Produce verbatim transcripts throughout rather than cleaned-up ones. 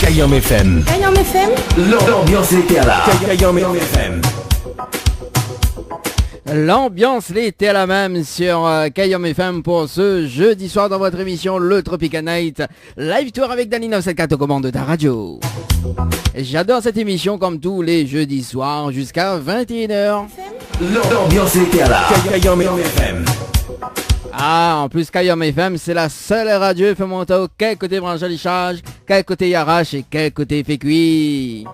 Kayanm F M. Kayanm F M. L'ambiance lété la. Kayanm F M. L'ambiance lété la mèm sur, euh, Kayanm F M pour ce jeudi soir dans votre émission Le Tropical Night Live Tour avec Dany neuf sept quatre aux commandes de ta radio. J'adore cette émission comme tous les jeudis soirs jusqu'à vingt et une heures. L'ambiance lété la. Kayanm F M. Ah, en plus, Kayanm F M, c'est la seule radio F M Montao, kèl koté bransh ali sharz, kèl koté i arash é kèl koté i fé kui.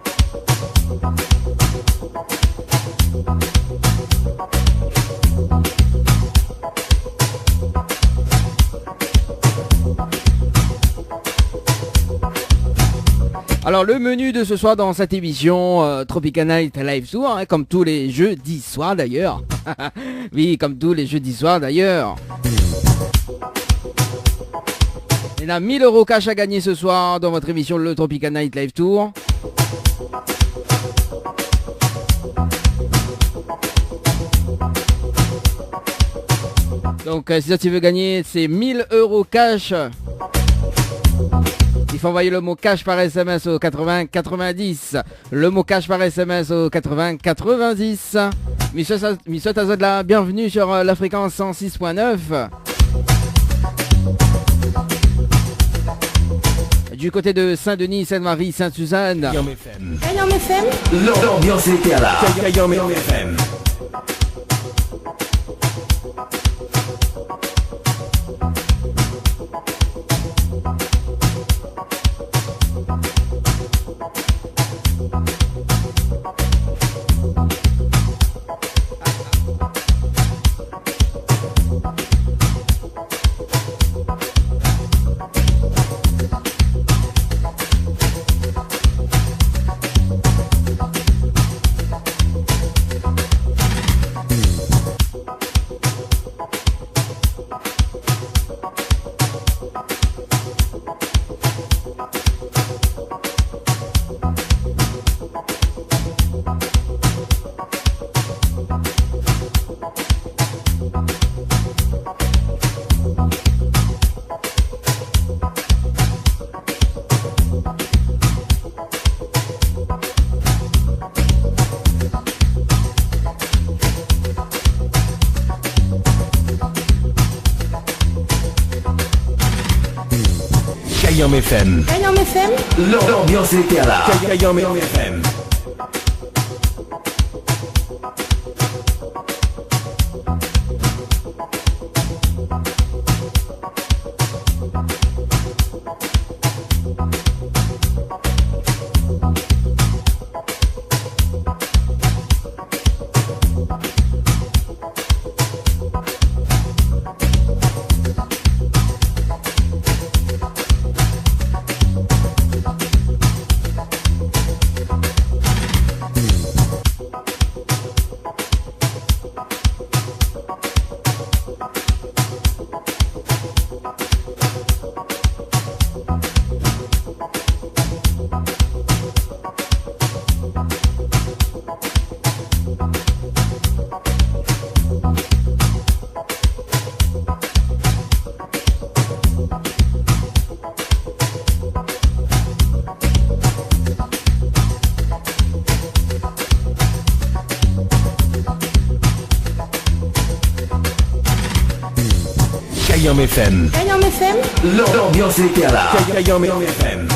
Alors, le menu de ce soir dans cette émission, euh, Tropical Night Live Tour, hein, comme tous les jeudis soirs d'ailleurs. Oui, comme tous les jeudis soirs d'ailleurs. Il y a mille euros cash à gagner ce soir dans votre émission Le Tropical Night Live Tour. Donc, euh, si tu veux gagner ces mille euros cash, il faut envoyer le mot cash par S M S au quatre-vingts quatre-vingt-dix. Le mot cash par S M S au quatre-vingts quatre-vingt-dix. Monsieur Sa-, Monsieur Tazodla, bienvenue sur, euh, la fréquence cent six point neuf. Du côté de Saint-Denis, Sainte-Marie, Sainte-Suzanne. Kayanm F M. Kayanm F M. L'ambiance lété la. Kayanm F M. Kayanm F M. Kayanm F M. L'ambiance lété la. Kayanm F M. Kayanm F M. Kayanm F M. L'ambiance lété la. Kayanm F M.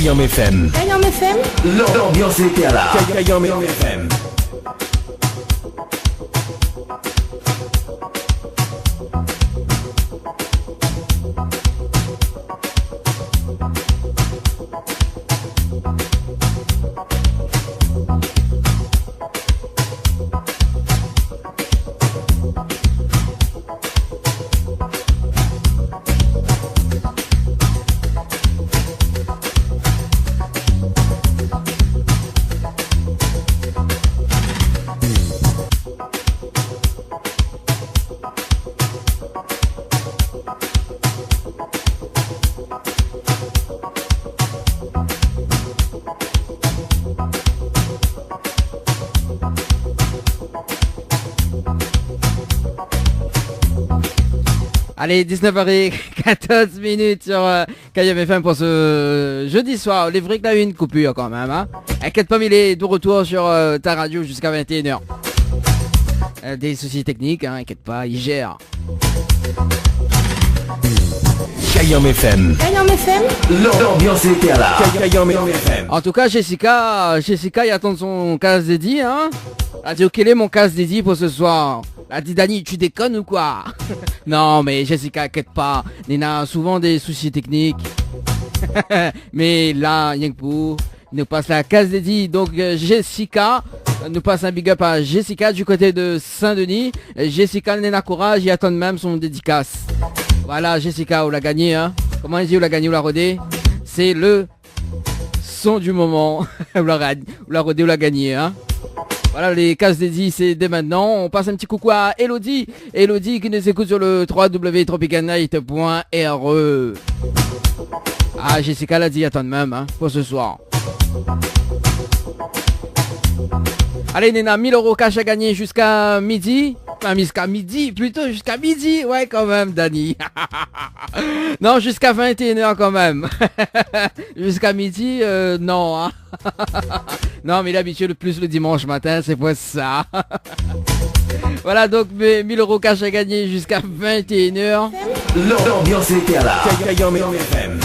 Kayanm F M. Kayanm F M. L'ambiance est là. Kayanm F M. Allez, dix-neuf heures et quatorze minutes sur, euh, Kayanm F M pour ce jeudi soir. Lé vré ke la u in koupir kan mèm, in. Inkièt pa, mi lé de retour sur, euh, ta radio jusqu'à vingt et une heures. Euh, des soucis techniques, in, inkièt pa, i jèr. Kayanm F M. Kayanm F M. L'ambiance est là. Kayanm F M. An tou ka, Jessica, Jessica i atann son kaz dédi, in. La di, « Kèl lé mon kaz dédi pou se soir ? » La di, « Dany, tu déconnes ou quoi ? » Non, mé Jessica, inkièt pa. Néna souvan dé sousi teknik. Mé la, rienk pou nou pas la kaz dédi. Donk, euh, Jessica, nou pas in big up à Jessica du koté de Saint-Denis. Euh, Jessica, néna kouraz, i atann mèm son dédikas. Voilà, Jessica, ou la gagné, in. Koman i di, ou la gagné, ou la rodé ? Sé le son du moment. Ou la ra-, ou la rodé, ou la gagné, in. Voilà, lé kaz dédi, sé dès maintenant. On passe un petit coucou à Elodie. Elodie qui nous écoute sur le trois W tropical night point R E. Ah, Jessica la di, atann mèm, in, pou se soir. Allez, néna mille euros cash à gagner jusqu'à midi. Enfin, jusqu'à midi, plutôt, jusqu'à midi. Ouais, kan mèm, Dany. Non, jusqu'à vingt et une heures kan mèm. Jusqu'à midi, euh, non, in. Non, mé labitid, le plus le dimanche matin, sé pou sa. Voilà, donk, mé mille euros cash à gagner jusqu'à vingt et une heures. L'ambiance est là. Kayanm F M.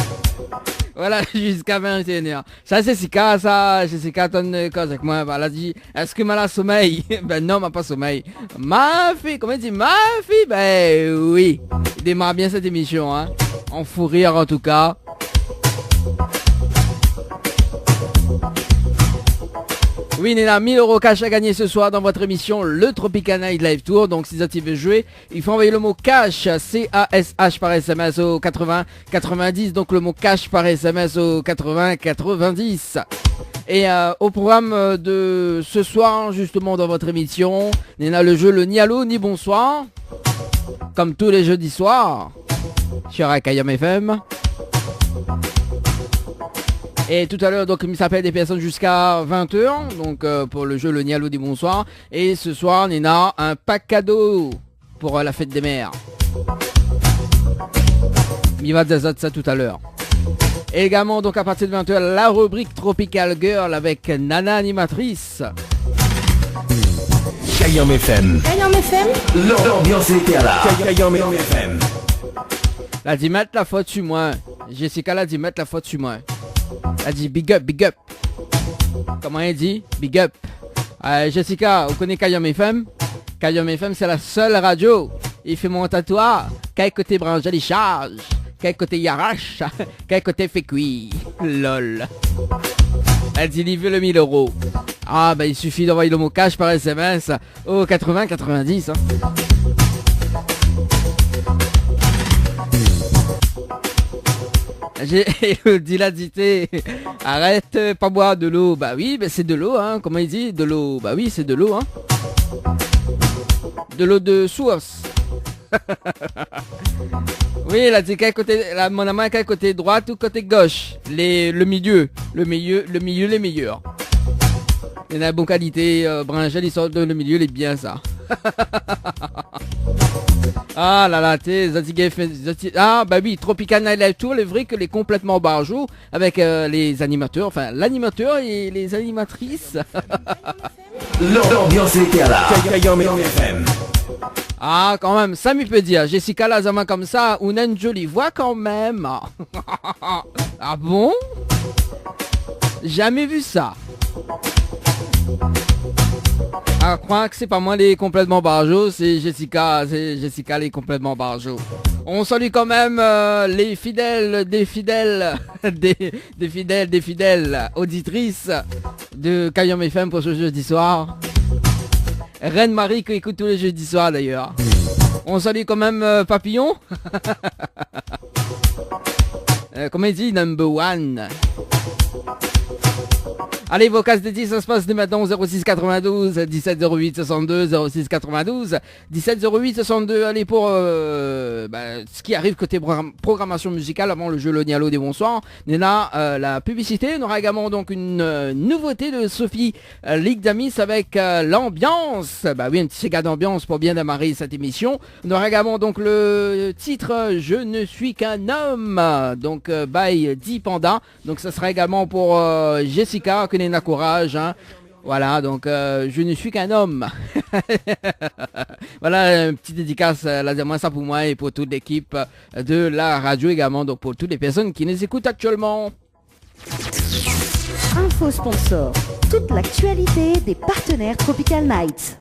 Voilà, jusqu'à vingt et une heures. Sa, Jessica, sa, Jessica, atann, euh, koz avèk moin, ba, la di, « Èske ma la somèy ? » Bin non, ma pa somèy. Ma fi, koman i di, ma fi, bin oui. I démar bien sèt émisyon, in. An fou rir, an tou ka. Oui, néna mille euros cash à gagner ce soir dans votre émission, le Tropical Night Live Tour. Donc, si zot i vé joué, i fo anvoy le mot cash, C A S H, par S M S au quatre-vingts quatre-vingt-dix. Donc, le mot cash par S M S au quatre-vingts quatre-vingt-dix. Et, euh, au programme, euh, de ce soir, justement, dans votre émission, néna le jeu le ni allô ni bonsoir, comme tous les jeudis soirs, sur Kayanm F M. Et tout à l'heure, donc, mi sa apèl des personnes jusqu'à vingt heures, donc, euh, pour le jeu le ni allô ni bonsoir. Et ce soir, néna un pack cadeau pour, euh, la fête des mères. Mi va dir azot sa tout à l'heure. Et également, donc, à partir de vingt heures, la rubrique Tropical Girl avec Nana animatrice. Kayanm F M. Kayanm F M. L'ambiance est là. Kayanm F M. La di, mèt la fot su moin. Jessica la di, mèt la fot su moin. La di, big up, big up. Koman i di ? Big up. Euh, Jessica, ou koné Kayanm F M ? Kayanm F M, sé la sèl radio i fé mont atoi. Kèl koté branzé, i sharz. Kèl koté i arash. Kèl koté i fé kui. Lol. La di, li vé le mille euros. Ah, bin, i sufi d'anvoy le mot cash par S M S au quatre-vingts quatre-vingt-dix, in. J'ai, Elodie la di, té, arèt, euh, pa boir de l'eau. Ba oui, bin sé de l'eau, in. Koman i di ? De l'eau. Ba oui, sé de l'eau, in. De l'eau de source. Oui, la di kèl koté, la, mon amour, kèl koté droit ou koté gauche ? Les, le milieu. Le milieu, le milieu, les meilleurs. Néna bon kalité, euh, branzé, i sort dan le milieu, lé bien sa. Ah la la, té, zot i gingn fé, zot i, ah, ba oui, Tropical Night Live Tour, lé vré ke lé konplètman barjou avèk, euh, les animateurs, enfin, l'animateur et les animatrices. L'ambiance est là. Kayanm F M. Ah, kan mèm, sa mi pé dir, Jessica la di amoin konmsa, ou néna in zoli voi kan mèm. Ah bon ? Jamais vu ça. Ah, je crois que c'est pas moi les complètement barjo, c'est Jessica, c'est Jessica les complètement barjo. On salue quand même, euh, les fidèles des fidèles, des, des fidèles, des fidèles auditrices de Kayanm F M pour ce jeudi soir. Reine Marie qui écoute tous les jeudis soirs d'ailleurs. On salue quand même, euh, Papillon. Euh, comment il dit, number one. Allez, vos casses dédiées, ça se passe dès maintenant au zéro six quatre-vingt-douze dix-sept zéro huit soixante-deux, zéro six quatre-vingt-douze dix-sept zéro huit soixante-deux. Allez, pour, euh, bah, ce qui arrive côté program-, programmation musicale avant le jeu Le Nialo des Bonsoirs, on a, euh, la publicité. On aura également donc une, euh, nouveauté de Sophie, euh, Ligdamis avec, euh, l'ambiance. Bah oui, un petit séga d'ambiance pour bien démarrer cette émission. On aura également donc le titre, euh, Je ne suis qu'un homme, donc, euh, by Dipanda. Donc ça sera également pour, euh, Jessica, ke néna kouraj, hein. Voilà, donc, euh, Je ne suis qu'un homme. Voilà, une petite dédicace, euh, la diamant, ça pour moi et pour toute l'équipe, euh, de la radio également, donc pour toutes les personnes qui nous écoutent actuellement. Info sponsor, toute l'actualité des partenaires Tropical Night.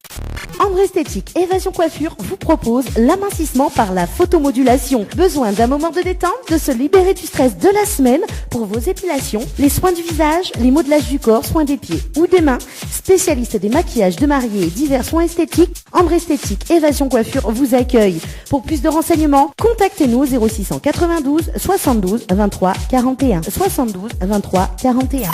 Ambre Esthétique Évasion Coiffure vous propose l'amincissement par la photomodulation. Besoin d'un moment de détente, de se libérer du stress de la semaine pour vos épilations, les soins du visage, les modelages du corps, soins des pieds ou des mains. Spécialiste des maquillages de mariés et divers soins esthétiques, Ambre Esthétique Évasion Coiffure vous accueille. Pour plus de renseignements, contactez-nous au zéro six quatre-vingt-douze soixante-douze vingt-trois quarante et un. Soixante-douze vingt-trois quarante et un.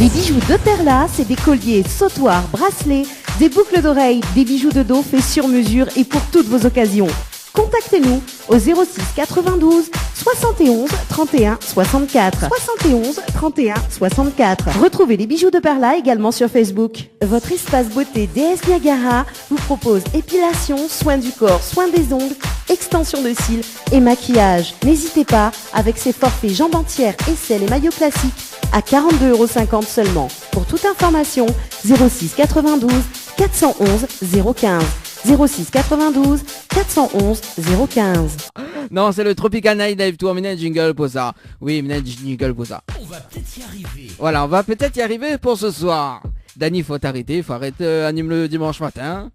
Les bijoux de Perla, c'est des colliers, sautoirs, bracelets, des boucles d'oreilles, des bijoux de dos faits sur mesure et pour toutes vos occasions. Contactez-nous au zéro six quatre-vingt-douze soixante et onze trente et un soixante-quatre. Soixante et onze trente et un soixante-quatre. Retrouvez les bijoux de Perla également sur Facebook. Votre espace beauté D S Niagara vous propose épilation, soins du corps, soins des ongles, extension de cils et maquillage. N'hésitez pas, avec ses forfaits jambes entières, aisselles et maillots classiques, à quarante-deux euros cinquante seulement. Pour toute information, zéro six quatre-vingt-douze quatre cent onze zéro quinze. Zéro six quatre-vingt-douze quatre cent onze zéro quinze. Non, c'est le Tropical Night Live Tour. Mine jingle pour ça. Oui, mine jingle pour ça. On va peut-être y arriver. Voilà, on va peut-être y arriver pour ce soir. Dany, faut t'arrêter, faut arrêter, euh, anime le dimanche matin.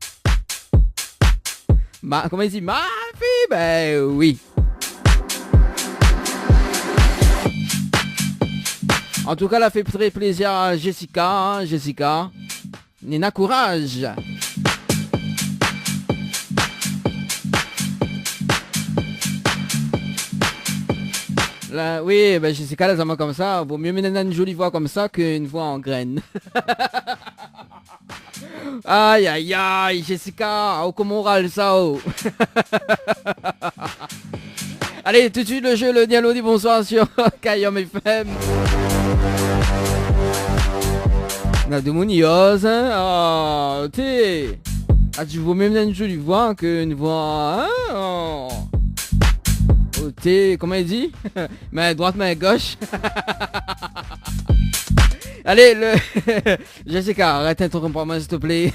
Ma-, comment il dit ? Ma fille, ben oui. En tout cas, la fait très plaisir à Jessica, hein, Jessica. Néna kouraj. La, oui, ben Jessica, la, zama konmsa, vo myé néna in zoli voi konmsa ke in voi an grène. Ay, ay, ay, Jessica, oh, koman ou ral sa, oh. Allez, tout de suite, le jeu, le Nialo di bonsoir sur Kayanm F M. Na demoun i oz, hein. Ah, té. Ah, ti vo mèm in zoli voi ke in voi, hein. Oh. Oh, té, koman i di ? Min droit, min gosh. Allez, le Jessica, arèt interomp amoin, s'il te plaît.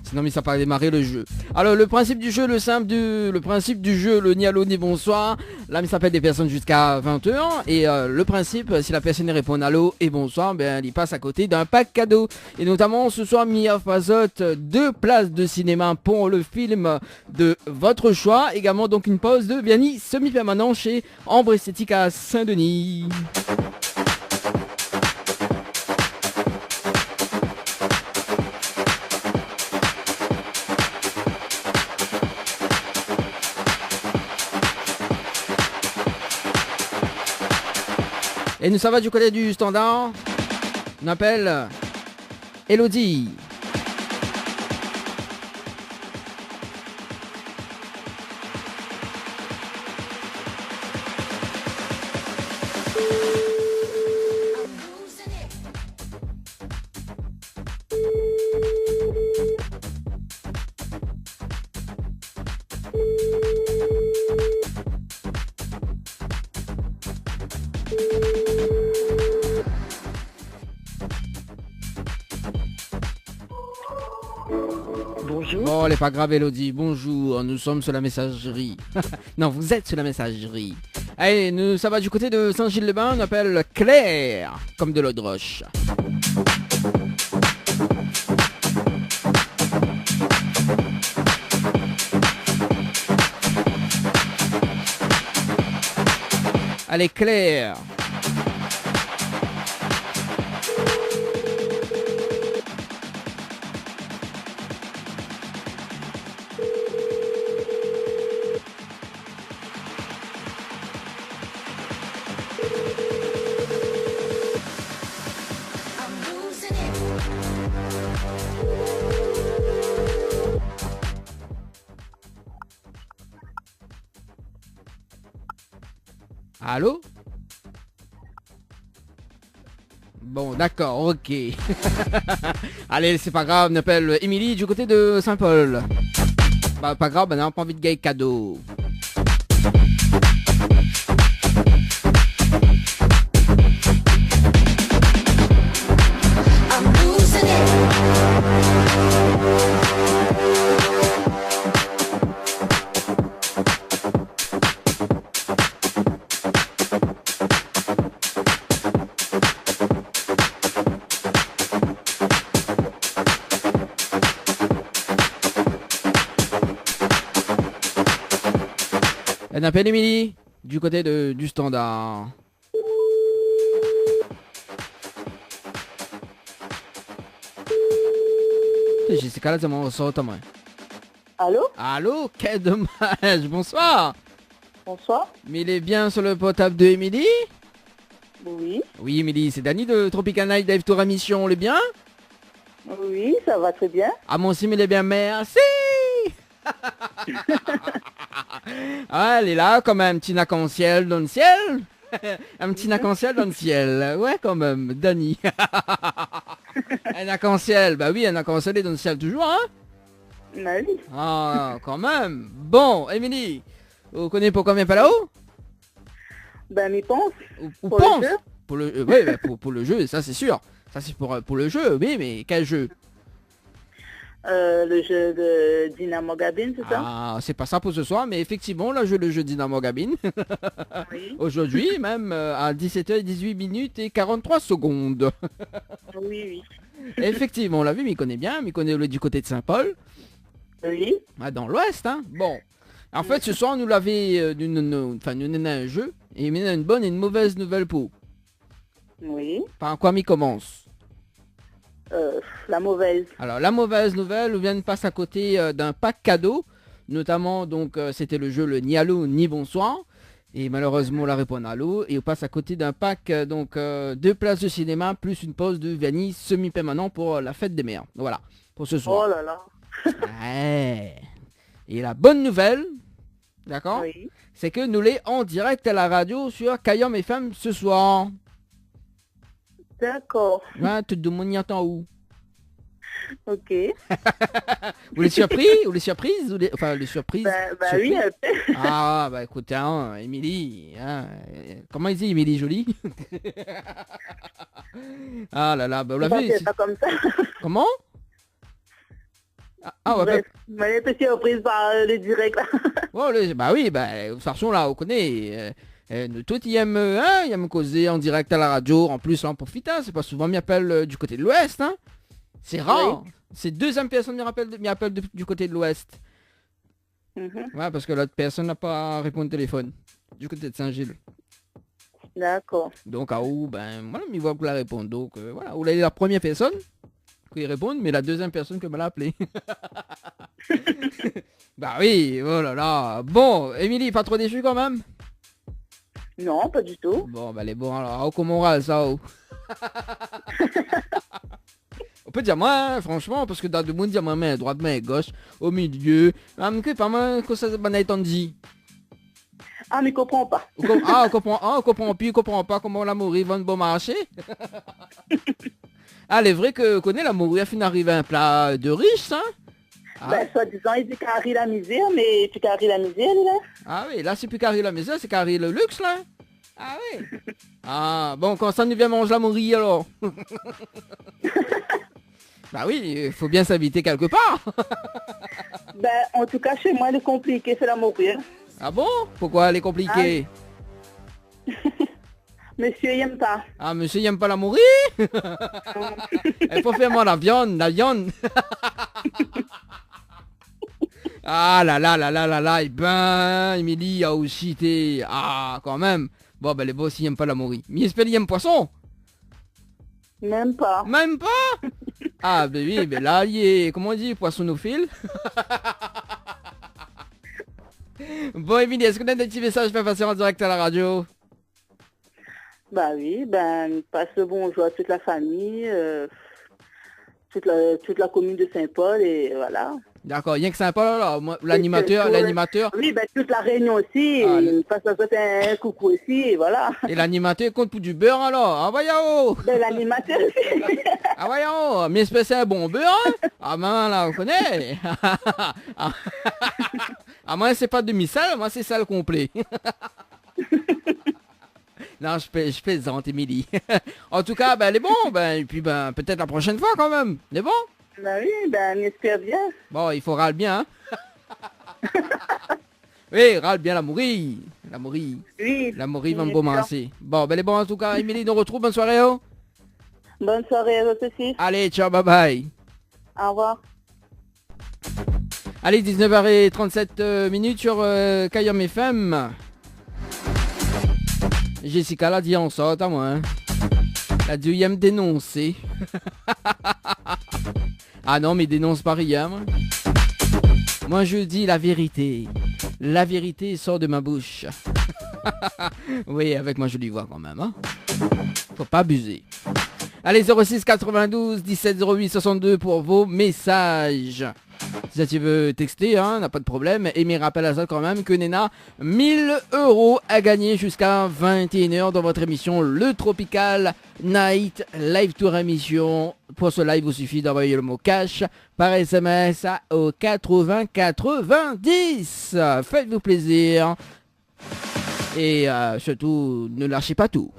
Sinon, mi sa pa démaré le jeu. Alors, le principe du jeu, le simple du, le principe du jeu, le ni allô ni bonsoir. La, mi sa apèl des personnes jusqu'à vingt heures. Et, euh, le principe, si la personne i réponn allô et bonsoir, ben, li pass à côté d'un pack cadeau. Et notamment, ce soir, mi ofr azot deux places de cinéma pour le film de votre choix. Également, donc, une pause de vernis semi-permanent chez Ambre Esthétique à Saint-Denis. Et nou sava du côté du standard. Nou apèl Elodie. Bonjour. Bon, lé pa grav, Elodie. Bonjour, nous sommes sur la messagerie. Non, vous êtes sur la messagerie. Allez, nou sava du koté de Saint-Gilles-les-Bains, nou apèl Claire, konm de lodrosh. Allez, Claire. Allô ? Bon, dakor, OK. Allez, sé pa grav, nou apèl Émilie du koté de Saint-Paul. Ba, pa grav, banna la pa anvi gingn kado. Nou apèl Émilie, du koté de, du standard. Putain, Jessica, la, sa m'a ressorti, moi. Allô ? Allô, quel dommage. Bonsoir. Bonsoir. Mi lé bien sur le portable de Émilie ? Oui. Oui, Émilie, c'est Dany de Tropical Night Dive Tour Émission, lé bien ? Oui, sa va trè bien. Ah, moin osi, mi lé bien, mèrsi. Ah, lé la konm in ti nakansièl dan le sièl. In ti nakansièl dan le sièl. Ouais, kan mèm, Dany. In nakansièl, ba oui, in nakansièl lé dan le sièl toujour, hein ? Ba oui. Ah, kan mèm. Bon, Émilie, ou koné poukosa mi lé pa la-o ? Ben, mi pans. Ou, ou pans ? Pou le jeu. Pou le, euh, ouais, ben, pou, pou le jeu, sa sé sir. Sa sé pou, euh, pou le jeu, oui, mé kèl jeu ? Euh, le jeu de Dinamo Gabin, sé sa ? Ah, sé pa sa pou se soir, mé éfèktivman, nou va joué le jeu Dinamo Gabin. Oui. Aujourd'hui, même, euh, à dix-sept heures dix-huit minutes et quarante-trois secondes. Oui, oui. Éfèktivman, ou la vi, mi koné bien, mi koné le, du koté de Saint-Paul. Oui. Ah, dan l'Ouest, hein. Bon. An fèt, se soir, nou lavé, euh, nou, nou, nou, anfin, nou néna in jeu, é mi néna in bone é in mové nouvèl pou ou. Oui. Par koi mi komans ? Euh, la mové. Alor, la mové nouvèl, ou vien pas a koté, euh, d'in pak kado, notaman, donk, euh, sété le jeu le ni allô ni bonsoir. É malérèzman, ou la réponn allô, é ou pas a koté d'in pak, euh, donk, euh, dé plas de sinéma, plis in poz de vèrni semi-pèrmanan pou, euh, la fèt dé mèr. Voilà, pou se soir. Oh là là. Ouais. É la bone nouvèl, dakor ? Oui. Sé ke nou lé an dirèk a la radio sur Kayanm F M se soir. Dakor. Ouais, tout demoun i antann aou. OK. Ou lé surpri ? Ou lé surpriz ? Ou lé, anfin, lé surpriz ? Ba, ba oui, surpri. In pé. Ah, ba, ékout, hein, Émilie, hein, euh, koman i di, Émilie Jolie ? Ah là là, ba, ou la vi, sé pa konmsa. Koman ? Ah, ah, ouais. Bref, mé lé in pé surpriz par, euh, le dirèk, la. Ouais, le, ba oui, ba, de tout fason, la, ou koné, euh, euh, nou tout i èm, euh, hein, i èm kozé an dirèk a la radio. An plis, la, an profit, hein, sé pa souvan mi apèl, euh, du koté de l'Ouest, hein. Sé rar. Oui. Sé dezièm pèrsone mi apèl de, mi apèl de, du koté de l'Ouest. Mhm. Ouais, parske lot pèrsone la pa réponn téléfone du koté de Saint-Gilles. Dakor. Donk, aou, ben, voilà, mi voi ke ou la réponn. Donk, euh, voilà, ou lé la promièr pèrsone ki réponn, mé la dezièm pèrsone ke ma la apèl. Ba oui, oh là là. Bon, Émilie, pa tro désu kan mèm ? Non, pa ditou. Bon, ba, lé bon, alor, aou, koman ou ral sa, ou ? Ou pé dir amoin, hein, fransman, parske dan demoun i di amoin, min droit, min gosh, o milié. Ah, mé ke pa moin, kosa banna i tann di. Ah, mi konpran pa. Ou konp-, ah, ou konpran, ah, ou konpran pi, ou konpran pa koman la mori i vann bon marshé. Ah, lé vré ke, koné, la mori la fine ariv a in pla de rish, hein ? Ah. Ben, soi-dizan, i di kari la mizèr, mé pi kari la mizèr, li, la. Ah oui, la, sé pi kari la mizèr, sé kari le luxe, la. Ah oui. Ah, bon, kan sa nou vien manz la mori, alor ? Ba oui, i fo bien s'invité kèlke par. Ben, an tou ka, shé moin, lé konpliké, sé la mori, hein. Ah bon ? Poukoi lé konpliké ? Ah. Mésyé i yèm pa. Ah, mésyé i yèm pa la mori ? Non. I fo fé amoin la viann, la viann. Ah la la la la la la, ébin, Émilie la osi té, ah, kan mèm. Bon, bin, lé bon, si i yèm pa la mori. Mi éspèr li yèm poison. Mèm pa. Mèm pa ? Ah, bin oui, bin la, li lé, koman i di, poisonofil. Bon, Émilie, èske ou néna dé ti mésaz pou pasé an dirèk a la radio ? Ba oui, bin, pas le bonjour à toute la famille, euh, toute la, toute la commune de Saint-Paul, é voilà. Dakor, rienk Saint-Paul, alor, moin, é lanimatèr, sirtou, euh, lanimatèr. Oui, bin, toute la Réunion osi, ah, i pas azot in koukou osi, é voilà. É lanimatèr i kont pou du bèr, alor ? Ah, voyons ! Bin, lanimatèr osi. Ah, voyons, mi éspèr sé in bon bèr, hein ? Ah, bin, la, ou koné. Ah, moin, sé pa demi-sèl, moin, sé sèl konplé. Non, je plais-, je plaisante, Émilie. En tout cas, bin, lé bon, bin, é pi, bin, pétèt la proshèn foi kan mèm. Lé bon ? Ba oui, bin, mi éspèr bien. Bon, i fo ral bien, hein ? Oui, ral bien la mori. La mori. Oui, bien sir. La mori va m gomansé. Bon, bin, lé bon, an tou ka, Émilie, nou artrouv. Bone soiré, oh. Bone soiré a zot osi. Alé, ciao, bye bye. Au revoir. Alé, dix-neuf heures et trente-sept, euh, minutes sur, euh, Kayanm F M. Jessica la di an sort amoin, hein. La di, i yèm dénonsé. Ah non, mi dénons pa rien, moin. Moi, je dis la vérité. La vérité sort de ma bouche. Oui, avec ma jolie voix quand même, hein. Fo pa abizé. Alé, zéro six quatre-vingt-douze dix-sept zéro huit soixante-deux pour vos messages. Si zot i vé texté, hein, na pa de problèm. É mi rapèl azot kan mèm ke néna mil euros à gagner jusqu'à vingt et une heures dans votre émission Le Tropical Night Live Tour Émission. Pour ce live, il vous suffit d'envoyer le mot cash par S M S au quatre-vingts quatre-vingt-dix. Faites-vous plaisir. Et, euh, surtout, ne lâchez pas tout.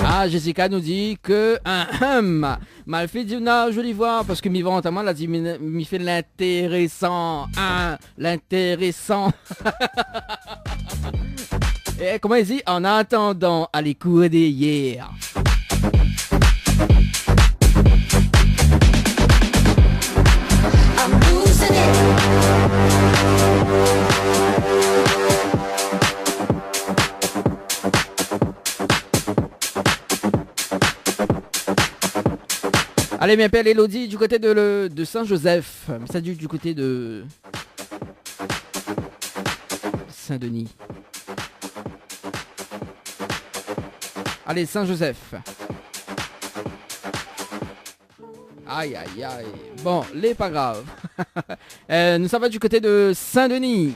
Ah, Jessica nous dit que, ahem, mal fé di, na, joli voix, parske mi vant amoin la di, mi, mi fé lintérésan, hein. Lintérésan. É koman i di, en attendant, alé kour dèrièr. Alé, mi apèl Elodie du koté de le, de Saint-Joseph. Sa di du koté de Saint-Denis. Alé, Saint-Joseph. Ay, ay, ay. Bon, lé pa grav. Euh, nou sava du koté de Saint-Denis.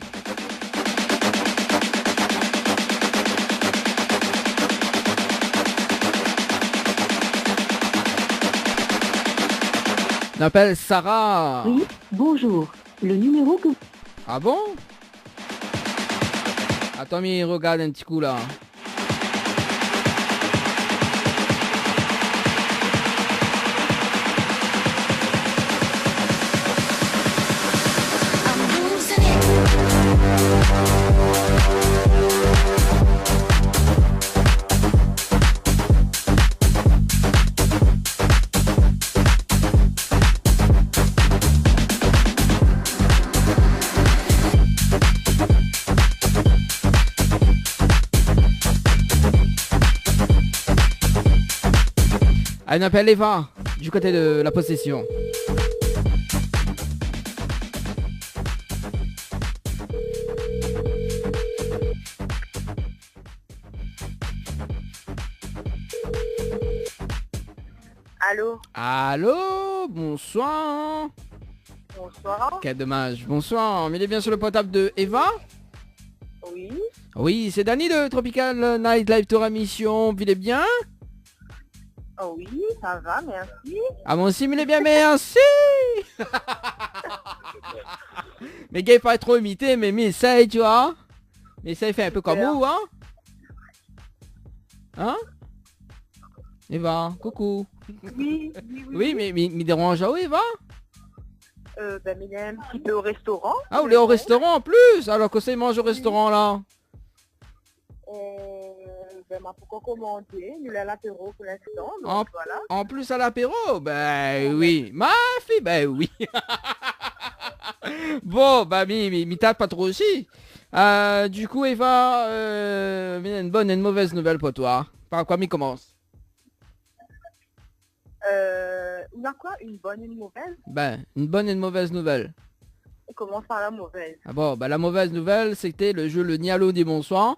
Nou apèl Sarah. Oui, bonjour. Le numéro que... Ah bon ? Atann, mi rogard in ti kou la. Alé, nou apèl Eva, du koté de La Possession. Allô ? Allô, bonsoir. Bonsoir. Quel dommage. Bonsoir, mi lé bien sur le portable de Eva ? Oui. Oui, c'est Dany de Tropical Night Live Tour Émission. Vous allez bien ? Oh oui, ça va, merci. Ah, moin osi, mi lé bien, merci. Mi gingn pa tro imité, mé mi éséy, tu vois. Mi éséy fé in pé kom ou, hein. Hein ? Eva, coucou. Oui, oui, oui. Oui, mé, mé, mi déranz aou, Eva ? Euh, ben, mi lé in ti pé o restoran. Ah, ou lé o restoran an plis ? Alor, kosa i manz o restoran la ? Euh, ben, ma pankor komandé, nou lé a lapéro pou linstan, donk voilà. An plis a lapéro, ben oui. Ma fi, ben oui. Bon, ben, mi, mi, mi tard pa tro osi. Euh, du kou, Eva, euh, mi néna in bone é in movèz nouvèl pou toi. Par koi mi komans ? Euh, ou na koi, in bone, in movèz ? Ben, in bone é in movèz nouvèl. Komans par la movèz. Ah bon, ben, la movèz nouvèl, sété le jeu le ni allô ni bonsoir.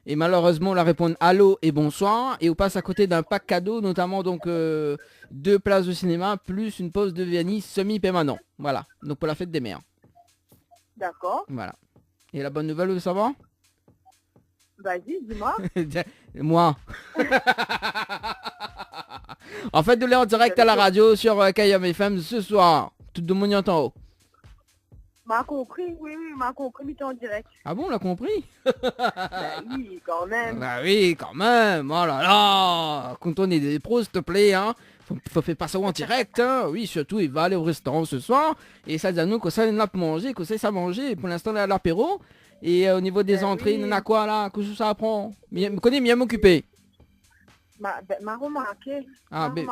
É malérèzman, ou la réponn allô é bonsoir. É ou pas a koté d'in pak kado, notaman, donk, euh, dé plas de sinéma, plis in poz de verni semi-pèrmanan. Voilà. Donk, pou la fèt dé mèr. Dakor. Voilà. É la bone nouvèl, ou vé savoir ? Vas-y, dis-moi. Moi. An fèt, nou lé an dirèk a la radio sur, euh, Kayanm F M se soir. Tout domoun i antann aou. Ma konpri, oui, oui, ma konpri, mi lé an dirèk. Ah bon, ou la konpri ? Ben oui, kan mèm. Ben oui, kan mèm. Oh là là. Kan ou lé dé pro, s'il te plaît, hein. Fo, fo fé pa sa an dirèk, hein. Oui, sirtou, i sa alé o restoran se soir. É sa di anou kosa néna pou manzé, kosa sa manzé. Pou linstan, la, lapéro. É, euh, o nivo dé zantré, néna koi la ? Kosa sa pran ? Mi, mi koné, mi yèm okipé. Ma, ben, ma romarké. Ah, ben,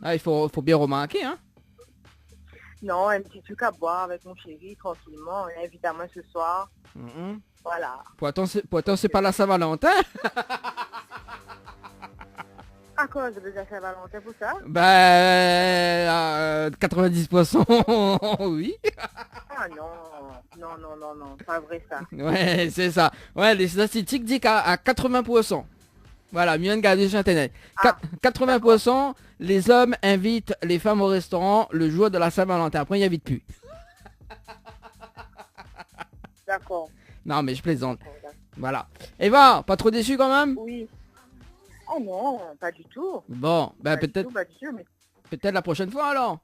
ah, i fo, fo bien romarké, hein. Non, in ti trik a boir avèk mon shéri, trankilman. Li invit amoin se soir. Mhm. Voilà. Pourtan, sé, pourtan, sé pa la Saint-Valentin. Akoz, déza Saint-Valentin pou sa ? Ben, euh, quatre-vingt-dix pour cent, oui. Ah non, non, non, non, non, pa vré sa. Ouais, sé sa. Ouais, lé statistik i di k'a, a quatre-vingts pour cent. Voilà, mi vien gardé sur Internet. Ah, quatre-vingts pour cent, dakor, les hommes invitent les femmes au restaurant le jour de la Saint-Valentin. Apré, i invit pu. Dakor. Non, mais je plaisante. Dakor, dakor. Voilà. Eva, pa tro désu kan mèm ? Oui. Oh non, pa ditou. Bon, ben, pétèt, pa ditou, pa ditou, mé pétèt la proshèn foi alor.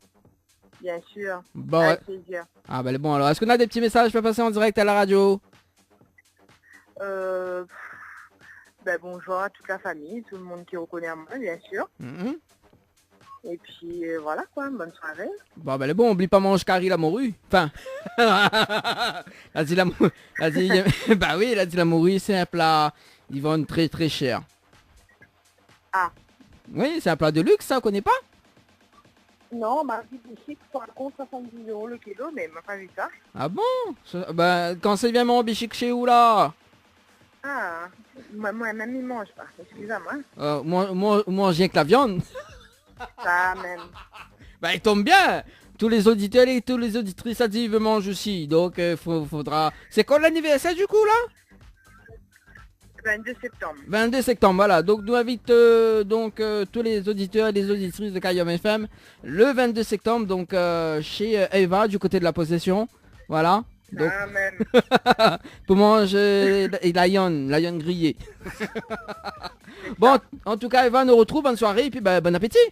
Bien sûr. Bon, ouais. Avec plaisir. Ah, ben, bon, alor, èske ou na dé ti mésaz pou pasé an dirèk a la radio ? Euh, pff, ben, bonjour à toute la famille, tout le monde qui reconnaît à moi, bien sûr. Mhm. Et puis, euh, voilà quoi, bonne soirée. Bon, ben, lé bon, oubli pa manz kari la mori. Enfin, la di la mo-, la di, ben oui, la di la mori, sé in pla i vann trè, trè shèr. Ah. Oui, sé in pla de luxe, sa, ou koné pa ? Non, ma vi bishik, par kont, soixante-dix euros le kilo, mé ma pa vi sa. Ah bon ? Sa, ben, kan sa i vien manz bishik shé ou la ? Ah, moin, moin mèm, mi manz pa, excusez-moi. Euh, moin, moin, moin, rienk la viann. Sa mèm. Ben, i tonm bien. Tout lé zoditèr é tout lé zoditris la di i vé manz osi. Donk, euh, fo, fodra. Sé kan lanivèrsèr du kou la ? Vingt-deux septembre. Vingt-deux septembre, voilà. Donk, nou invit, euh, donk, euh, tout lé zoditèr é lé zoditris de Kayanm F M le vingt-deux septembre, donk, euh, shé, euh, Eva, du koté de la Possession. Voilà. Donk, sa mèm. Pou manz, euh, la, la viann, la viann griyé. Sé sa. Bon, an tou ka, Eva, nou artrouv, bone soiré, épi, ben, bon apéti.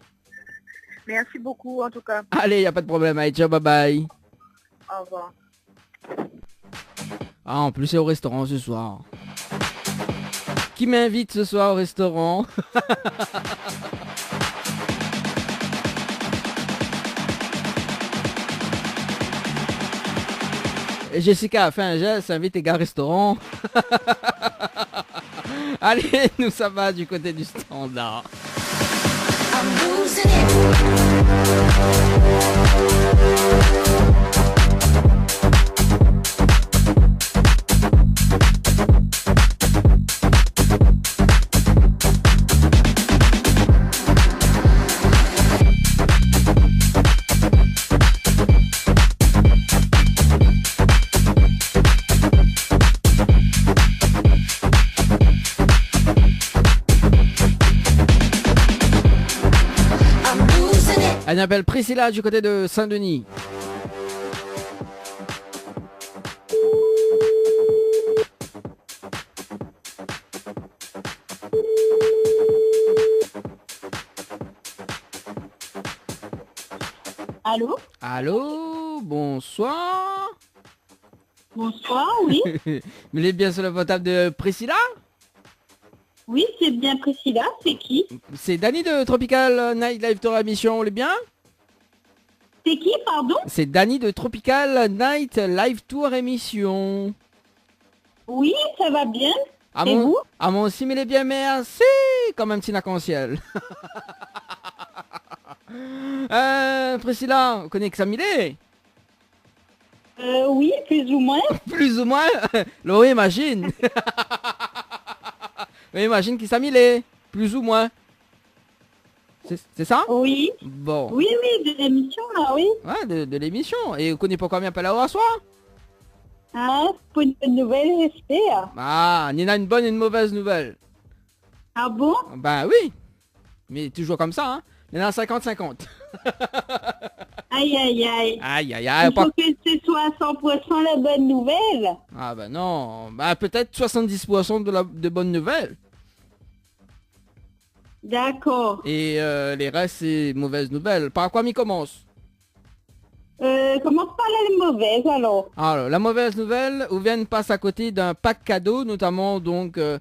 Merci beaucoup, en tout cas. Alé, y a pa de problèm. Alé, ciao, bye bye. Au revoir. Ah, an plis, sé o restoran se soir. Ki m'invit se soir o restoran ? É Jessica la fé in jès, invit Eva restoran. Alé, nou sava du koté du standard. I'm losing it. I'm losing it. Èl i apèl Priscilla du koté de Saint-Denis. Allô ? Allô, bonsoir. Bonsoir, oui. Mi lé bien sur le portable de Priscilla ? Oui, c'est bien Priscilla, c'est qui ? C'est Dany de Tropical Night Live Tour émission, ou lé bien ? C'est qui, pardon ? C'est Dany de Tropical Night Live Tour émission. Oui, ça va bien. Ah, et vous ? Ah, moin osi mi lé bien, mèrsi. Konm in ti arkansièl. Euh, Priscilla, ou koné kisa mi lé ? Euh, oui, plus ou moins. Plus ou moins. Lo, imazine. Mé imazine kisa mi lé. Plus ou moins. C'est, c'est ça ? Oui. Bon. Oui, oui, de l'émission, là, oui. Ouais, de, de l'émission. É ou koné pa koman mi apèl aou aswar ? Ah, pou une bonne nouvelle, j'espère. Ah, néna une bonne et une mauvaise nouvelle. Ah bon ? Ben oui. Mé toujours comme ça, hein. Néna cinquante cinquante. Aïe, aïe, aïe. Aïe, aïe, aïe. Il faut que ce soit à cent pour cent la bonne nouvelle. Ah ben non. Bah, peut-être soixante-dix pour cent de la, de bonnes nouvelles. D'accord. É, euh, le rès, sé mové nouvèl. Par koi mi komans ? Euh, komans par la mové, alor. Alor, la mové nouvèl, ou vien pas a koté d'in pak kado, notaman, donk, euh,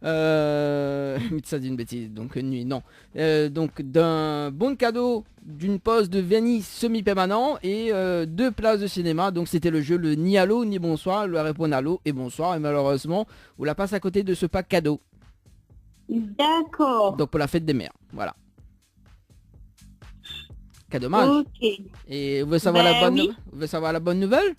euh, mi sa di in bétiz, donk, euh, nui, non. Euh, donk, d'in bon kado d'in poz de vèrni semi-pèrmanan é, euh, dé plas de sinéma. Donk, sété le jeu le ni allô ni bonsoir, le répond allô é bonsoir. É malérèzman, ou la pas a koté de se pak kado. D'accord. Donk pou la fèt dé mèr, voilà. Kèl domaz. Ok. É ou vé savoir la bonn nou-, ou vé savoir la bonn nouvèl ?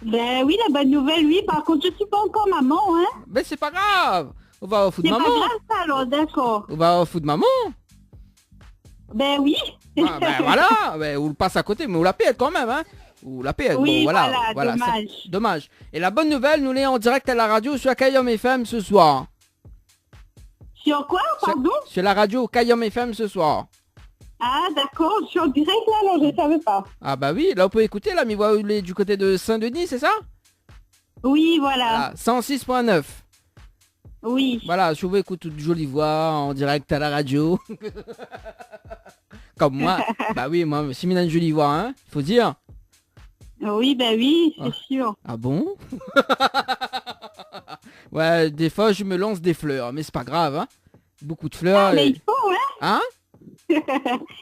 Ben oui, la bonne nouvelle, oui. Par contre, je suis pas encore maman, hein. Ben sé pa grav. Ou va fout maman. C'est pas grave, ça, alors, d'accord. Ou va fout maman. Ben oui. Ah, ben voilà, ben, ou pas a koté, mé ou la pèrd kanmèm, hein. Ou la pèrd, oui, bon, voilà, voilà, voilà, c'est dommage. É la bonn nouvèl, nou lé an dirèk a la radio sur Kayanm F M ce soir. Sur quoi, pardon ? Sur, sur la radio Kayanm F M ce soir. Ah, d'accord, je suis en direct là, non, je savais pas. Ah bah oui, la ou pé ékouté, la, mi voi ou lé du koté de Saint-Denis, c'est ça ? Oui, voilà. Voilà, cent six point neuf. Oui. Voilà, si ou vé ékout out zoli voi an dirèk a la radio. Konm moin. Bah oui, moin, si mi néna in zoli voi, hein, fo dir. Oui, bah oui, c'est sûr. Ah bon ? Ouais, des fois, je me lance des fleurs, mais c'est pas grave, hein. Beaucoup de fleurs, ah, mais euh, il faut, hein. Hein ?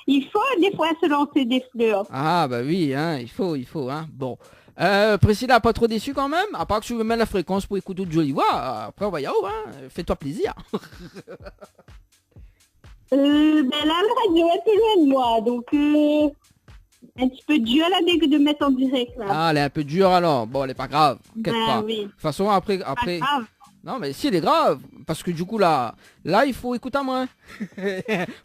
Il faut des fois se lancer des fleurs. Ah, bah oui, hein, il faut, il faut, hein. Bon. Euh, Priscilla, pas trop déçu quand même ? À part que tu me mets la fréquence pour écouter de jolies voix, après, on va y aller, hein. Fais-toi plaisir. Euh, ben là, la radio est un peu loin de moi, donc, euh, un petit peu dur, là, de, de mettre en direct, là. Ah, lé in pé dur, alor. Bon, lé pa grav. Inkièt pa. Ben oui. De tout fason, apré, apré... Pa grav. Non, mé si, lé grav. Parske du kou, la, la, i fo ékout amoin.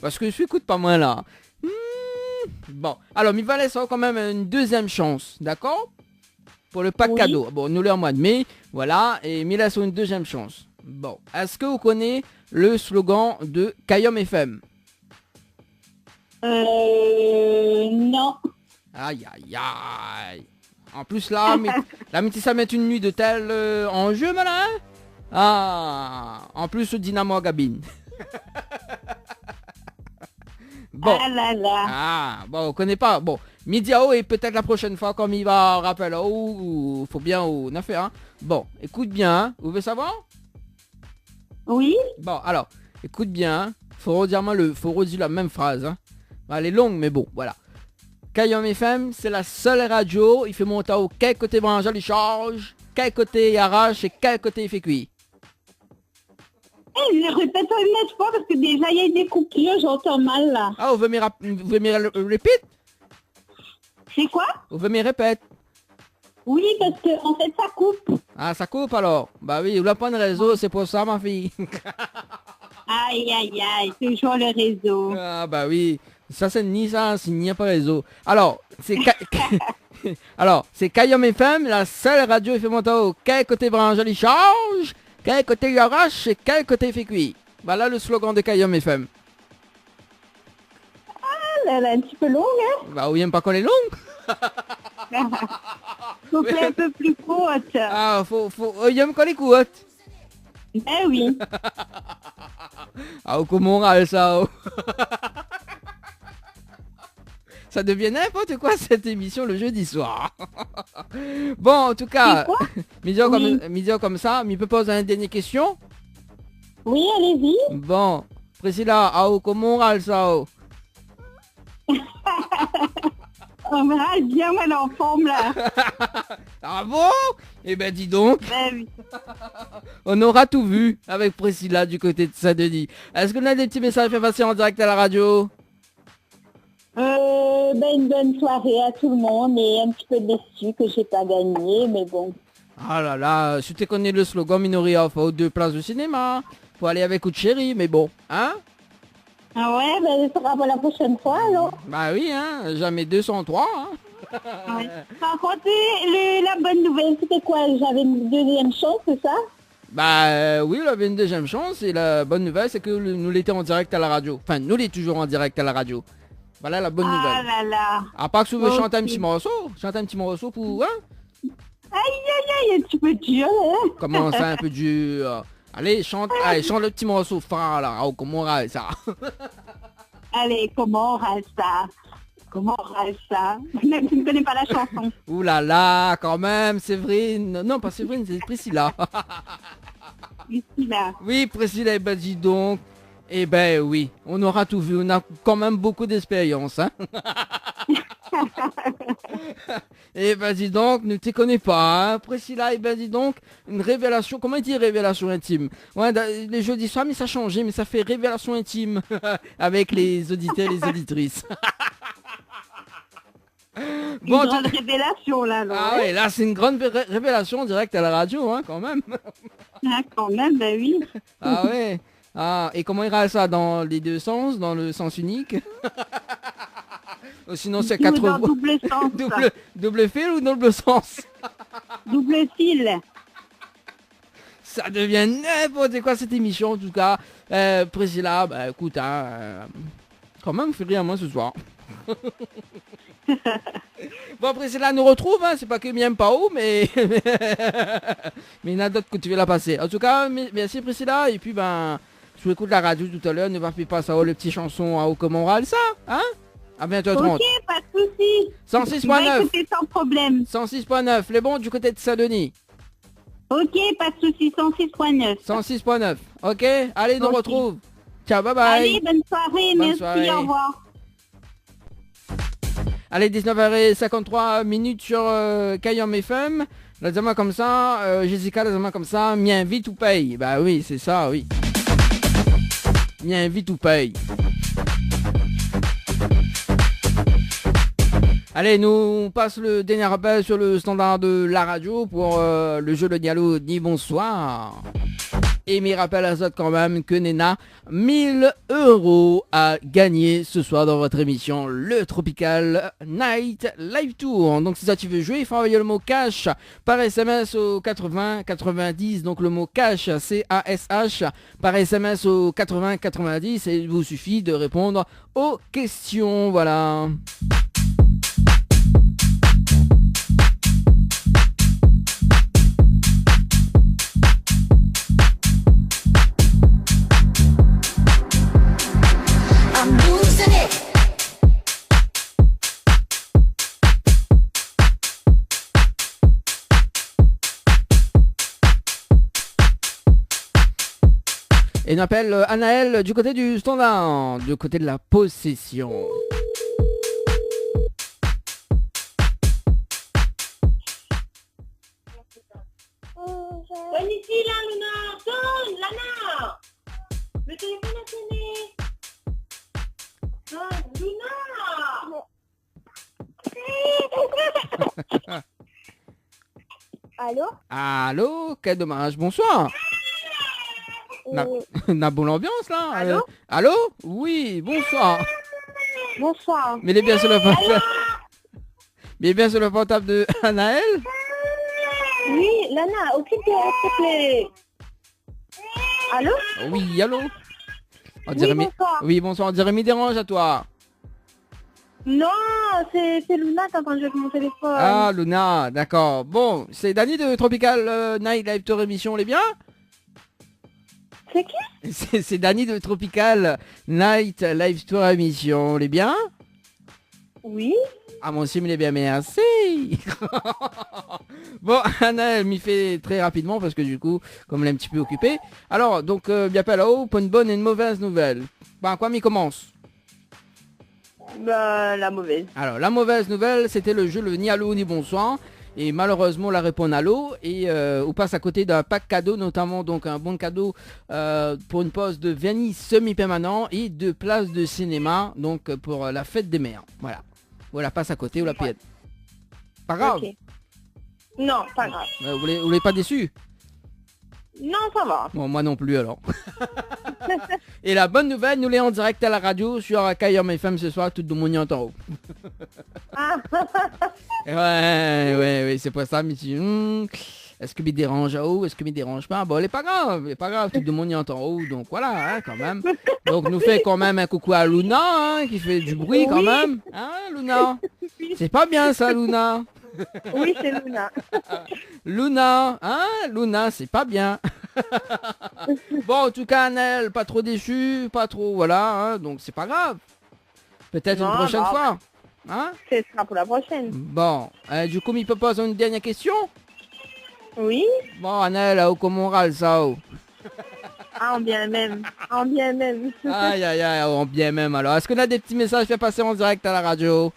Parske si ou ékout pa moin, la. Hmm. Bon, alor, mi va lès aou kanmèm in dézièm shans, dakor ? Pou le pak kado. Oui. Bon, nou lé an moi de mai, voilà, é mi lès aou in dézièm shans. Bon, èske ou koné le slogan de Kayanm F M ? Euh, non. Ay, ay, ay. An plis, la, mi, la, mi té sa mèt une nuit d'hôtel, euh, en jeu, moin, la, hein ? Ah, an plis, ou di na moin gabine. Bon. Ah là là. Ah, bon, ou koné pa. Bon, mi di aou, é pétèt la proshèn foi, konm i va rapèl aou, fo bien ou na fé, hein. Bon, ékout bien, hein. Ou vé savoir ? Oui. Bon, alor, ékout bien, hein. Fo rodir amoin le, fo rodir la mèm fraz, hein. Bon, lé long, mé bon, voilà. Kayanm F M, sé la sèl radio i fé mont aou kèl koté bransh ali sharz, kèl koté i arash é kèl koté i fé kui. Eh, répète une autre fois parce que déjà il y a des coupures, j'entends mal là. Ah, ou vé mi rap-, ou vé mi ré-, répèt ? C'est quoi ? Ou vé mi répèt ? Oui, parce que, en fait, ça coupe. Ah, sa koup alor ? Bah oui, ou la pa de rézo, sé pou sa, ma fiy. Aïe, aïe, aïe, toujours le réseau. Ah, bah oui. Sa sé ni sa, si na pa rézo. Alor, sé Ka-, alor, sé Kayanm F M, la sèl radio i fé mont aou kèl koté bransh ali sharz, kèl koté i arash é kèl koté i fé kui. Voilà le slogan de Kayanm F M. Ah là là, un petit peu longue, hein ? Bah, ou yèm pa kan lé long ? Faut faire un peu plus courte. Ah, fo, fo, euh, yèm kan lé kourt. Ben oui. Ah, ou koman ou ral sa, oh. Ça devient n'importe quoi, cette émission, le jeudi soir. Bon, en tout cas, c'est quoi ? Mi di aou konm, oui, mi di aou konmsa, mi pé poz in dèrnié késtion ? Oui, allez-y. Bon, Priscilla, ah, ou koman ou ral sa, oh ? Ah, bien, moin, lé an form, la. Ah bon ? Eh ben, dis donc. Ben oui. On aura tout vu avec Priscilla du côté de Saint-Denis. Est-ce qu'on a des petits messages à faire passer en direct à la radio ? Euh, ben, une bonne soirée à tout le monde et un petit peu déçu que j'ai pas gagné, mais bon. Ah là là, si té koné le slogan, mi noré ofèr aou dé plas de cinéma pou alé avèk out shéri, mé bon, hein ? Ah ouais, ben, ce sera pour la prochaine fois, alors. Bah oui, hein, jamais deux sans trois, hein. Ouais. Par contre, le, la bonne nouvelle, c'était quoi ? J'avais une deuxième chance, c'est ça ? Bah, euh, oui, ou lavé une deuxième chance, et la bonne nouvelle, c'est que le, nou lété en direct à la radio. Enfin, nou lé toujours en direct à la radio. Voilà la bonne nouvelle. Ah là là. À part que si ou vé shant un petit morceau, shant un petit morceau pou, hein ? Aïe, aïe, aïe, un petit peu dur, hein ? Comment ça, un peu dur ? Allez, chante, allez, chante le petit morceau phare, là. Oh, comment on râle ça ? Allez, comment on râle ça ? Comment on râle ça ? Même si je ne connais pas la chanson. Ouh là là, quand même, Séverine. Non, pas Séverine, c'est Priscilla. Priscilla. Oui, Priscilla, eh ben, dis donc. Eh ben oui, on aura tout vu. On a quand même beaucoup d'expérience, hein. Eh ben, dis donc, nou té koné pa, hein. Priscilla, eh ben, dis donc, une révélation. Comment il dit révélation intime ? Ouais, da-, les jeudis soirs, mais ça a changé, mais ça fait révélation intime avec les auditeurs et les auditrices. Une grande révélation, là, non ? Ah ouais, là, c'est une grande ré-, révélation en direct à la radio, hein, quand même. Ah, quand même, ben oui. Ah ouais. Ah, et comment i râl sa, dans les deux sens, dans le sens unique ? Ou sinon, c'est quatre voies. Double sens. Double, double fil ou double sens ? Double fil. Ça devient n'importe quoi, cette émission, en tout cas. Euh, Priscilla, bah, écoute, hein, euh, quand même, ou fé rir amoin ce soir. Bon, Priscilla, nou retrouv, hein, sé pa ke mi yèm pa ou, mé, mé néna d'ot koté la pasé. En tout cas, mé-, merci, Priscilla. Et puis, ben, si ou ékout la radio tout à l'heure, nou va fé pas aou le ti chanson, hein, ou comment on râle ça, hein ? À vingt heures trente. Ok, pas de souci. Cent six point neuf. On va écouter sans problème. Cent six point neuf, lé bon, du côté de Saint-Denis. Ok, pas de souci, cent six point neuf. Cent six point neuf. Ok, allez, nou retrouv. Ciao, bye bye. Allez, bonne soirée, merci, au revoir. Allez, dix-neuf heures et cinquante-trois minutes sur, euh, Kayanm F M. La di amoin konmsa, euh, Jessica, la di amoin konmsa, mi invit ou pèy. Bah oui, c'est ça, oui. Mi invit ou pèy. Allez, nou pas le dernier appel sur le standard de la radio pour, euh, le jeu de dialogue ni bonsoir. Et mi rapèl azot kan mèm ke néna mille euros à gagner ce soir dans votre émission, le Tropical Night Live Tour. Donc, si ça tu veux jouer, il faut envoyer le mot cash par S M S au quatre-vingts quatre-vingt-dix. Donc, le mot cash, C A S H, par S M S au quatre-vingts quatre-vingt-dix et il vous suffit de répondre aux questions. Voilà. Et on appelle, euh, Anaël du côté du standard, du côté de la possession. Sonn isi la, Luna. Sonn, Lana. Le téléphone a sonné. Sonn, Luna. Allô ? Allô, quel dommage. Bonsoir. Euh. Na, na bon l'ambiance, là. Allô ? Euh, allô ? Oui, bonsoir. Bonsoir. Mi lé bien sur le portable. Allô ? Mi lé bien sur le portable de Anaël ? Oui, Lana, occupe-toi, s'il te plaît. Allô ? Oui, allô ? On dirait mi-, bonsoir. Oui, bonsoir. On dirait mi dérange à toi. Non, c'est, c'est Luna qui a entendu avec mon téléphone. Ah, Luna, d'accord. Bon, c'est Dany de Tropical, euh, Night Live Tour émission, lé bien ? C'est qui ? C'est, c'est Dany de Tropical Night Live Tour émission, lé bien ? Oui. Ah, moin osi mi lé bien, merci. Bon, Anaël, mi fé très rapidement parce que du coup, comme elle est un petit peu occupée. Alors, donc, euh, mi apèl aou pou une bonne et une mauvaise nouvelle. Par koi mi komans ? Bah, la mauvaise. Alors, la mauvaise nouvelle, c'était le jeu le ni allô ni bonsoir. Et malheureusement, ou la réponn allô. Et, euh, ou pass à côté d'un pack cadeau, notamment donc un bon cadeau, euh, pour une pause de vernis semi-permanent et deux places de cinéma, donc, euh, pour, euh, la fête des mères. Voilà. Ou la pass à côté, ou la pèd. Pas grave. Ok. Non, pas grave. Euh, ou lé, ou lé pas déçu ? Non, ça va. Bon, moi non plus alors. Et la bonne nouvelle, nou lé en direct à la radio sur Kayanm F M ce soir, tout le monde y entend. Ah. Ouais, ouais, ouais, c'est pour ça, mi di, hmm, èske mi déranj aou, èske mi déranj pa ? Bon, lé pas grave, lé pas grave, tout le monde y entend, donc voilà, hein, quand même. Donc, nou fé quand même un coucou à Luna, hein, qui fait du bruit quand même. Oui. Hein, Luna ? Oui. C'est pas bien ça, Luna. Oui, c'est Luna. Luna, hein, Luna, c'est pas bien. Bon, en tout cas, Anaël, pas trop déçu, pas trop, voilà, hein, donc c'est pas grave. Peut-être une prochaine fois. Non, non. Hein ? Ce sera pour la prochaine. Bon, euh, du coup, mi pé poz une dernière question ? Oui. Bon, Anaël, ou koman ou ral sa, ou ? Ah, en bien même. En bien même. Aïe, aïe, aïe, en bien même. Alors, est-ce qu'on a des petits messages à faire passer en direct à la radio ?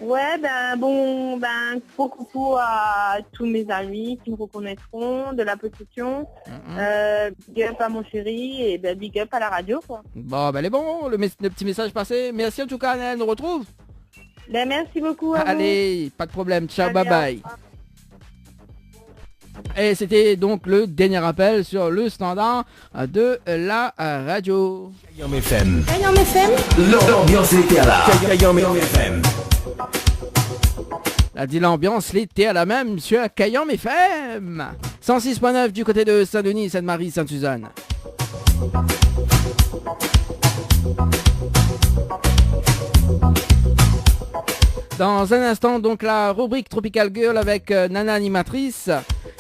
Ouais, ben, bon, ben, gros coucou à tous mes amis qui me reconnaîtront, de la possession. Mhm. Euh, big up à mon chéri et ben, big up à la radio, quoi. Bon, ben, lé bon, le mes-, le petit message passé. Merci en tout cas, Anaël, nou retrouv. Ben, merci beaucoup à vous. Allez, pas de problème. Ciao, bye bye. Allez, au revoir. Et c'était donc le dernier appel sur le standard de la radio. Kayanm F M. Kayanm F M. L'ambiance lété la. Kayanm F M. La di l'ambiance lété la même sur Kayanm F M. Cent six point neuf du côté de Saint-Denis, Sainte-Marie, Sainte-Suzanne. Dans un instant, donc, la rubrique Tropical Girl avec, euh, Nana animatrice.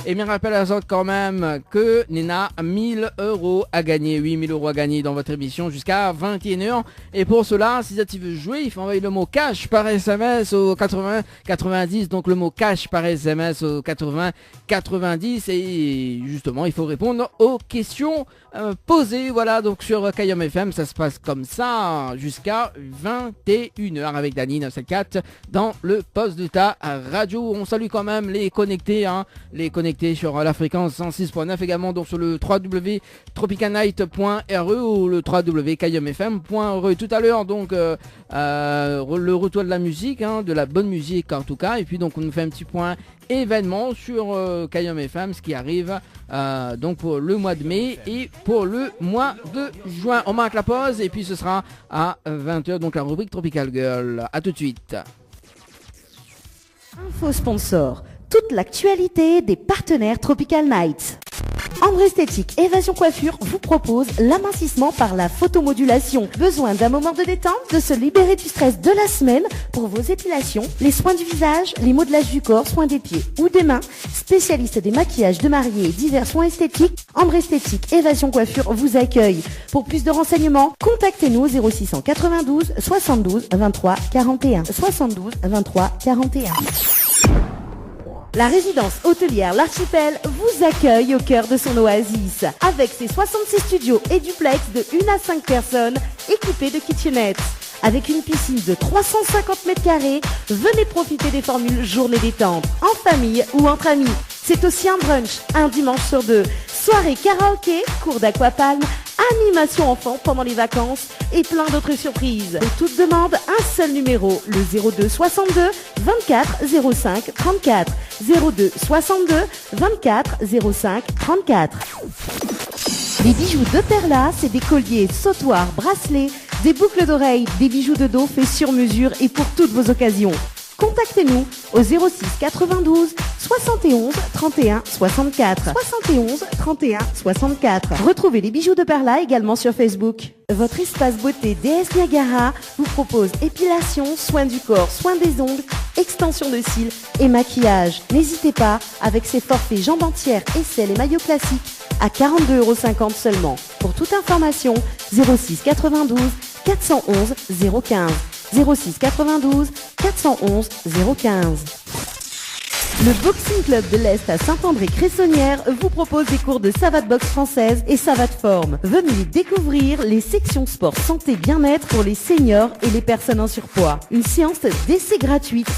Et mi rapèl azot kan mèm ke néna mil euro à gagner, oui, mil euro à gagner dans votre émission jusqu'à vingt et une heures. Et pour cela, si zot i vé zoué, i fo anvoy le mot cash par S M S au quatre-vingts quatre-vingt-dix. Donc, le mot cash par S M S au quatre-vingts quatre-vingt-dix. Et justement, il faut répondre aux questions euh, posé, voilà, donc sur Kayanm F M, ça se passe comme ça, jusqu'à vingt et une heures avec Dany neuf sept quatre dans le poste de ta radio. On salue quand même les connectés, hein, les connectés sur la fréquence cent six point neuf, également donc sur le trois W tropical night point R E ou le trois W kayanm F M point R E. Tout à l'heure, donc, euh, euh, re-, le retour de la musique, hein, de la bonne musique en tout cas, et puis donc on nous fait un petit point événement sur, euh, Kayanm F M, ce qui arrive, euh, donc pour le mois de mai et pour le mois de juin. On marque la pause et puis ce sera à vingt heures, donc la rubrique Tropical Girl. À tout de suite. Info sponsor, toute l'actualité des partenaires Tropical Night. Ambre Esthétique Évasion Coiffure vous propose l'amincissement par la photomodulation. Besoin d'un moment de détente, de se libérer du stress de la semaine ? Pour vos épilations, les soins du visage, les modelages du corps, soins des pieds ou des mains, spécialiste des maquillages de mariés et divers soins esthétiques, Ambre Esthétique Évasion Coiffure vous accueille. Pour plus de renseignements, contactez-nous au zéro six cent quatre-vingt-douze soixante-douze vingt-trois quarante et un. Soixante-douze vingt-trois quarante et un. La résidence hôtelière L'Archipel vous accueille au cœur de son oasis. Avec ses soixante-six studios et duplex de une à cinq personnes, équipés de kitchenettes. Avec une piscine de trois cent cinquante mètres carrés, venez profiter des formules journée détente, en famille ou entre amis. C'est aussi un brunch, un dimanche sur deux. Soirée karaoké, cours d'aquapalme, animation enfant pendant les vacances et plein d'autres surprises. Pour toute demande, un seul numéro, le zéro deux soixante-deux vingt-quatre zéro cinq trente-quatre. Zéro deux soixante-deux vingt-quatre zéro cinq trente-quatre. Les bijoux de Perla, c'est des colliers, sautoirs, bracelets, des boucles d'oreilles, des bijoux de dos faits sur mesure et pour toutes vos occasions. Contactez-nous au zéro six quatre-vingt-douze soixante et onze trente et un soixante-quatre. Soixante et onze trente et un soixante-quatre. Retrouvez les bijoux de Perla également sur Facebook. Votre espace beauté D S Niagara vous propose épilation, soins du corps, soins des ongles, extension de cils et maquillage. N'hésitez pas, avec ses forfaits jambes entières, aisselles et maillots classiques, à quarante-deux euros cinquante seulement. Pour toute information, zéro six quatre-vingt-douze quatre cent onze zéro quinze. Zéro six quatre-vingt-douze quatre cent onze zéro quinze. Le Boxing Club de l'Est à Saint-André-Cressonnière vous propose des cours de savate boxe française et savate forme. Venez découvrir les sections sport santé bien-être pour les seniors et les personnes en surpoids. Une séance d'essai gratuite.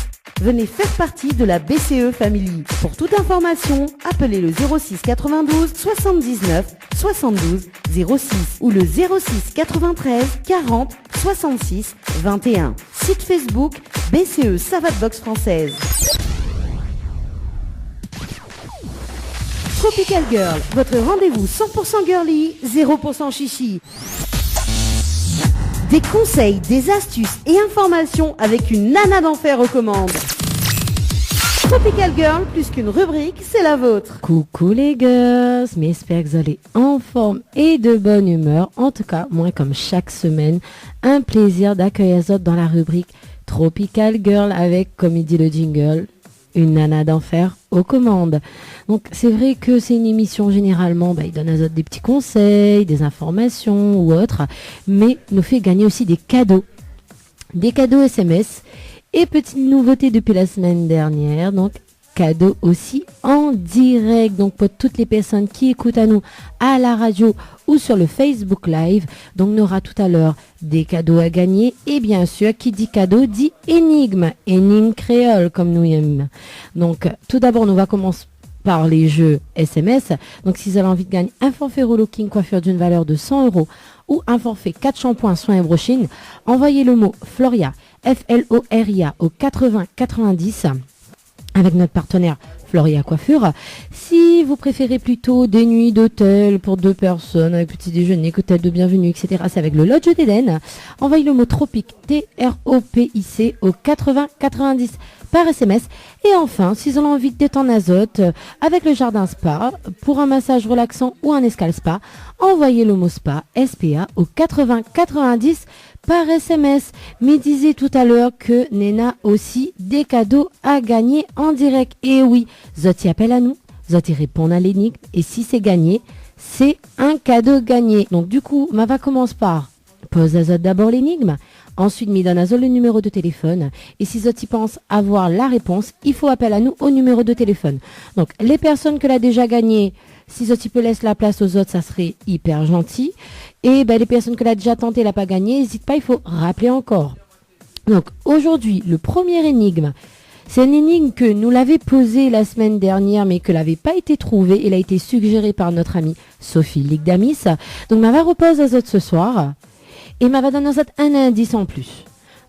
Venez faire partie de la B C E Family. Pour toute information, appelez le zéro six quatre-vingt-douze soixante-dix-neuf soixante-douze zéro six ou le zéro six quatre-vingt-treize quarante soixante-six vingt et un. Site Facebook, B C E Savate Boxe Française. Tropical Girl, votre rendez-vous cent pour cent girly, zéro pour cent chichi. Des conseils, des astuces et informations avec une nana d'enfer aux commandes. Tropical Girl, plus qu'une rubrique, c'est la vôtre. Coucou les girls, mi èspèr ke zot lé an form é de bone imèr. An tou ka, moin, konm shak semèn, in plézir d'akèy azot dan la ribrik Tropical Girl avèk, konm i di le jingle, une nana d'enfer aux commandes. Donk, sé vré ke sé in émisyon, zénéralman, ba, i donn azot dé ti konsèy, dé zinformasyon ou ot, mé nou fé gagné osi dé kado. Dé kado S M S. É ti nouvoté dopi la semèn dèrnyèr, donk, kado osi an dirèk. Donk, pou tout lé pèrsone ki ékout anou a la radio ou sur le Facebook Live, donk, nora talèr dé kado a gagné. É biensir, ki di kado di énigm, énigm kréol, konm nou yèm. Donk, tou dabor, nou va komans par lé jeu S M S. Donk, si zot la anvi gagn in forfé Rulo King Coiffure d'une valeur de cent euros ou in forfé quatre shampoings, soins et brochine, anvoy le mo Floria, F L O R I A, au quatre-vingts quatre-vingt-dix, avec notre partenaire Floria Coiffure. Si vous préférez plutôt des nuits d'hôtel pour deux personnes, avec petit déjeuner, cocktail de bienvenue, et cetera, c'est avec le Lodge d'Éden. Envoyez le mot Tropic, T R O P I C, au quatre-vingts quatre-vingt-dix par S M S. Et enfin, si zot la anvi détann azot, euh, avec le Jardin Spa, pour un massage relaxant ou un escale spa, envoyez le mot spa, S P A, au quatre-vingts quatre-vingt-dix par S M S. Mi dizé talèr ke néna osi dé kado a gagné an dirèk. É oui, zot i apèl anou, zot i réponn a lénigm, é si sé gagné, sé in kado gagné. Donk, du kou, ma va komans par poz azot dabor lénigm, ansuit mi donn azot le numéro de téléfone, é si zot i pans avoir la répons, i fo apèl anou o numéro de téléfone. Donk, lé pèrsone ke la déza gagné, si zot i pé lès la plas o zot, sa sré ipèr zanti. É bin, lé pèrsone ke la déza tanté, la pa gagné, ézit pa, i fo rapèl ankor. Donk, zordi, le promié énigm, sé in énigm ke nou lavé pozé la semèn dèrnyèr, mé ke lavé pa été trouvé, é la été sugjéré par notre amie Sophie Ligdamis. Donk, ma va repoz azot se soir, é ma va donn azot in indis an plis.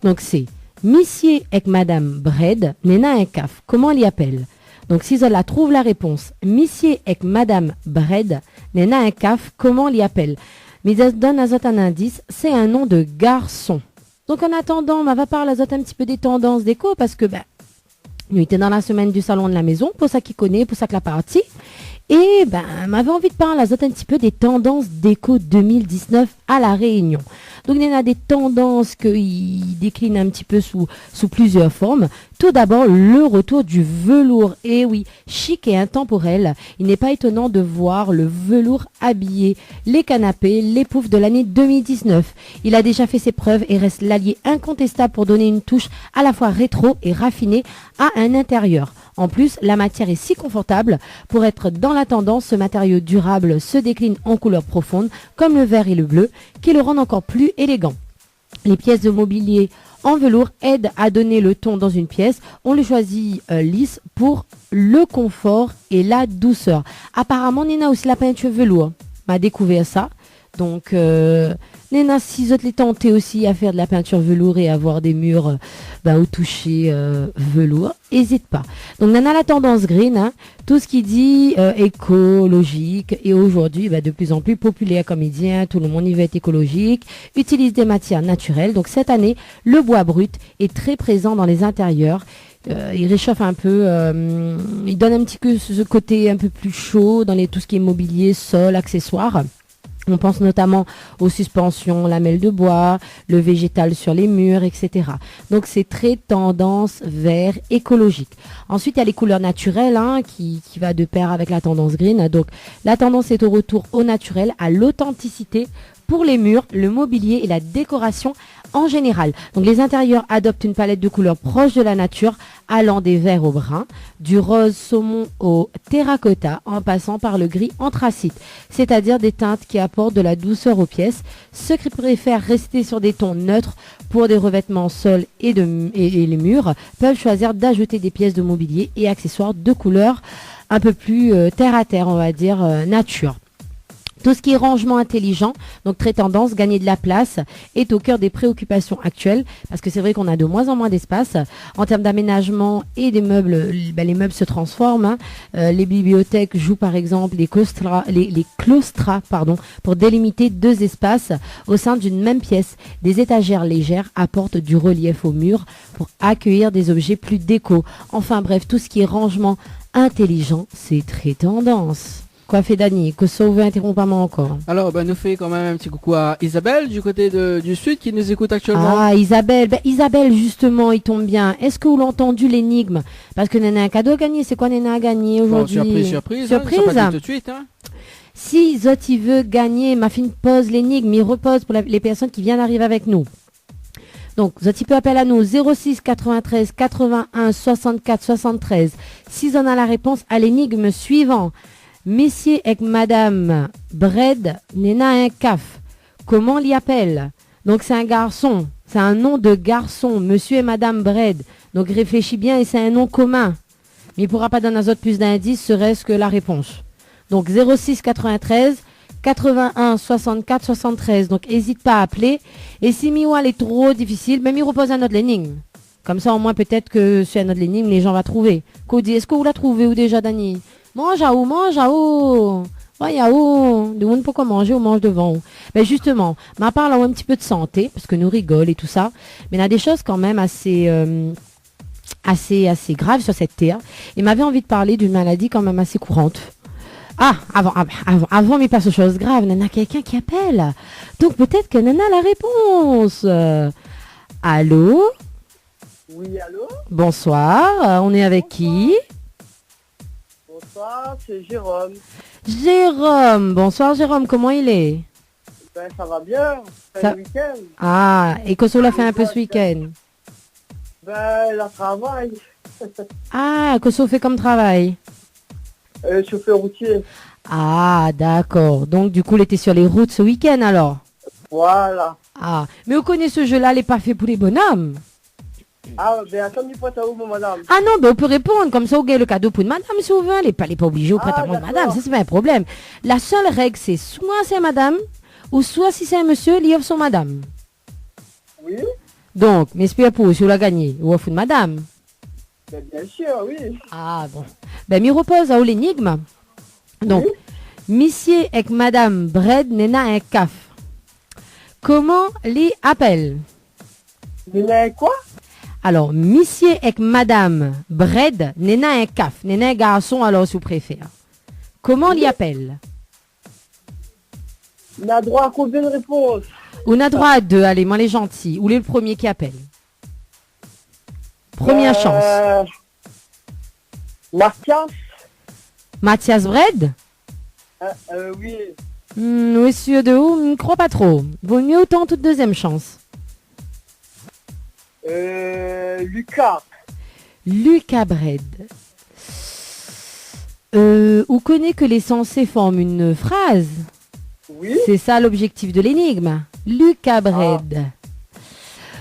Donk, sé Misié èk Madam Brèd néna in kaf, koman li apèl ? Donk, si zot la trouv la répons, Misié èk Madam Brèd néna in kaf, koman li apèl ? Mi donn azot in indis, sé in non de garson. Donk, an atandan, ma va parl azot in ti pé dé tandans déko, parske, bin, nou lété dan la semèn du salon de la maison, pou sak i koné, pou sak la parti. É bin, mavé anvi parl azot in ti pé dé tandans déko deux mille dix-neuf à La Réunion. Donk, néna dé tandans ke i déklin in ti pé sou, sou plizièr form. Tou dabor, le retour du velours. É oui, chic et intemporel, il n'est pas étonnant de voir le velours habiller les canapés, les poufs de l'année deux mille dix-neuf. Il a déjà fait ses preuves et reste l'allié incontestable pour donner une touche à la fois rétro et raffinée à un intérieur. En plus, la matière est si confortable. Pour être dans la tendance, ce matériau durable se décline en couleurs profondes, comme le vert et le bleu, qui le rendent encore plus élégant. Les pièces de mobilier en velours aident à donner le ton dans une pièce. On le choisit, euh, lisse pour le confort et la douceur. Aparaman, néna osi la peinture velours. Ma dékouvèr sa. Donk, euh, néna, si zot lé tanté osi a fèr de la peinture velours é avoir des murs, euh, ba, ou toushé, euh, velours, ézit pa. Donk, néna la tandans green, hein, tout sak i di, euh, ékolozik, é zordi, ba, de plus en plus populaire, konm i di, hein, tout le monde i vé èt ékolozik, utilise des matières naturelles. Donc, cette année, le bois brut est très présent dans les intérieurs. Euh, i réshof in pé, euh, i donn in ti pé se, se koté in pé pli sho dan lé, tout sak lé mobilié, sol, accessoires. On pense notamment aux suspensions, lamelles de bois, le végétal sur les murs, et cetera. Donc, c'est très tendance vert écologique. Ensuite, il y a les couleurs naturelles, hein, qui, qui va de pair avec la tendance green. Donc, la tendance est au retour au naturel, à l'authenticité, pour les murs, le mobilier et la décoration en général. Donc, les intérieurs adoptent une palette de couleurs proches de la nature, allant des verts au brun, du rose saumon au terracotta, en passant par le gris anthracite, c'est-à-dire des teintes qui apportent de la douceur aux pièces. Ceux qui préfèrent rester sur des tons neutres pour des revêtements sol et, de, et, et les murs peuvent choisir d'ajouter des pièces de mobilier et accessoires de couleur un peu plus, euh, terre à terre, on va dire, euh, nature. Tout ce qui est rangement intelligent, donc très tendance, gagner de la place, est au cœur des préoccupations actuelles, parce que c'est vrai qu'on a de moins en moins d'espace. En termes d'aménagement et des meubles, ben, les meubles se transforment, hein. Euh, les bibliothèques jouent par exemple les claustra-, les, les claustras, pardon, pour délimiter deux espaces au sein d'une même pièce. Des étagères légères apportent du relief au mur pour accueillir des objets plus déco. Enfin bref, tout ce qui est rangement intelligent, c'est très tendance. Kosa i fé, Dani ? Kosa ou vé interronp amoin ankor ? Alor, ben, nou fé kan mèm in ti koukou à Isabelle, du côté de, du sud, qui nous écoute actuellement. Ah, Isabelle. Ben, Isabelle, justement, i tonm bien. Èske ou la antandi lénigm ? Parske néna in kado a gagné. Sé koi néna a gagné zordi ? Bon, surprise, surprise, hein, sa pa di tout de suite, hein. Si zot i vé gagné, ma fine poz lénigm, mi repoz pou la, les personnes qui viennent d'arriver avec nous. Donk, zot i pé apèl anou, zéro six quatre-vingt-treize quatre-vingt-un soixante-quatre soixante-treize, si zot néna la répons à lénigm suivan. Mésyé èk madam Brèd néna in kaf. Koman li apèl ? Donk, sé in garson, sé in non de garson, mésyé é madam Brèd. Donk, réfléshi bien, é sé in non komin. Mi poura pa donn azot plis d'indis, serait-ce que la répons. Donk, zéro six quatre-vingt-treize quatre-vingt-un soixante-quatre soixante-treize. Donk, ézit pa apèl. É si mi oi lé tro difisil, ben, mi repoz in not lénigm. Komsa, omoin, pétèt ke si in not lénigm, lé jan va trouvé. Kosa ou di, èske ou la trouvé ou déja, Dani ? Manz aou, manz aou. Voyé aou, demoun pokor manzé, ou manz dovan ou. Ben, justement, ma parl aou in ti pé de santé, parske nou rigol é tousa, mé néna dé shoz kan mèm asé, euh, asé, asé grav sur cette terre. Et m'avait envie de parler d'une maladie quand même assez courante. Ah, avan, av-, avan, avan mi pas o shoz grav, néna kèlkin ki apèl. Donk pétèt ke néna la répons. Euh, allô ? Oui, allô ? Bonsoir, euh, on est avec qui ? Bonsoir, c'est Jérôme. Jérôme, bonsoir Jérôme, koman i lé ? Ben, ça va bien. Fin de week-end. Ah, é kosa ou la fé in pé se week-end ? Ben, la travay. Ah, kosa ou fé kom travay ? Euh, chauffeur routier. Ah, dakor. Donk, du kou, ou lété sur les routes ce week-end, alor ? Voilà. Ah, mé ou koné se jeu-la, lé pa fé pou lé bonom. Ah, ben, atann, mi prèt aou mon madam. Ah non, ben, ou pé réponn, komsa ou gingn le kado pou in madam, si ou vé. Lé pa, lé pa oblizé ou prèt amoin in madam, sa, sé pa in problèm. Ah, dakor. La sèl règ, sé soi sé madam, ou soi si sé in mésyé, li ofr son madam. Oui. Donk, mi èspèr pou ou, si ou la gagné, ou ofr in madam. Ben, bien sûr, oui. Ah, bon. Ben, mi repoz aou lénigm. Donk, oui. Mésyé èk madam Brèd néna in kaf. Koman li apèl ? Néna in koi ? Alor, mésyé èk madam Brèd néna in kaf, néna in garson, alor, si ou préfèr. Koman li apèl ? Oui. Ou na droi a konbien de répons ? Ou na droi a dé, alé, moin lé zanti. Ou lé le promié ki apèl. Première chance. Euh, Mathias. Mathias Brèd ? Euh, euh, oui. Hmm, ou lé sir de ou ? Mi kroi pa tro. Vo mié ou tant out dezyèm shans. Euh, Lucas. Lucas Brèd. Euh, ou koné ke lé sansé form in fraz ? Oui. Sé sa lobzèktif de lénigm. Lucas Brèd. Ah.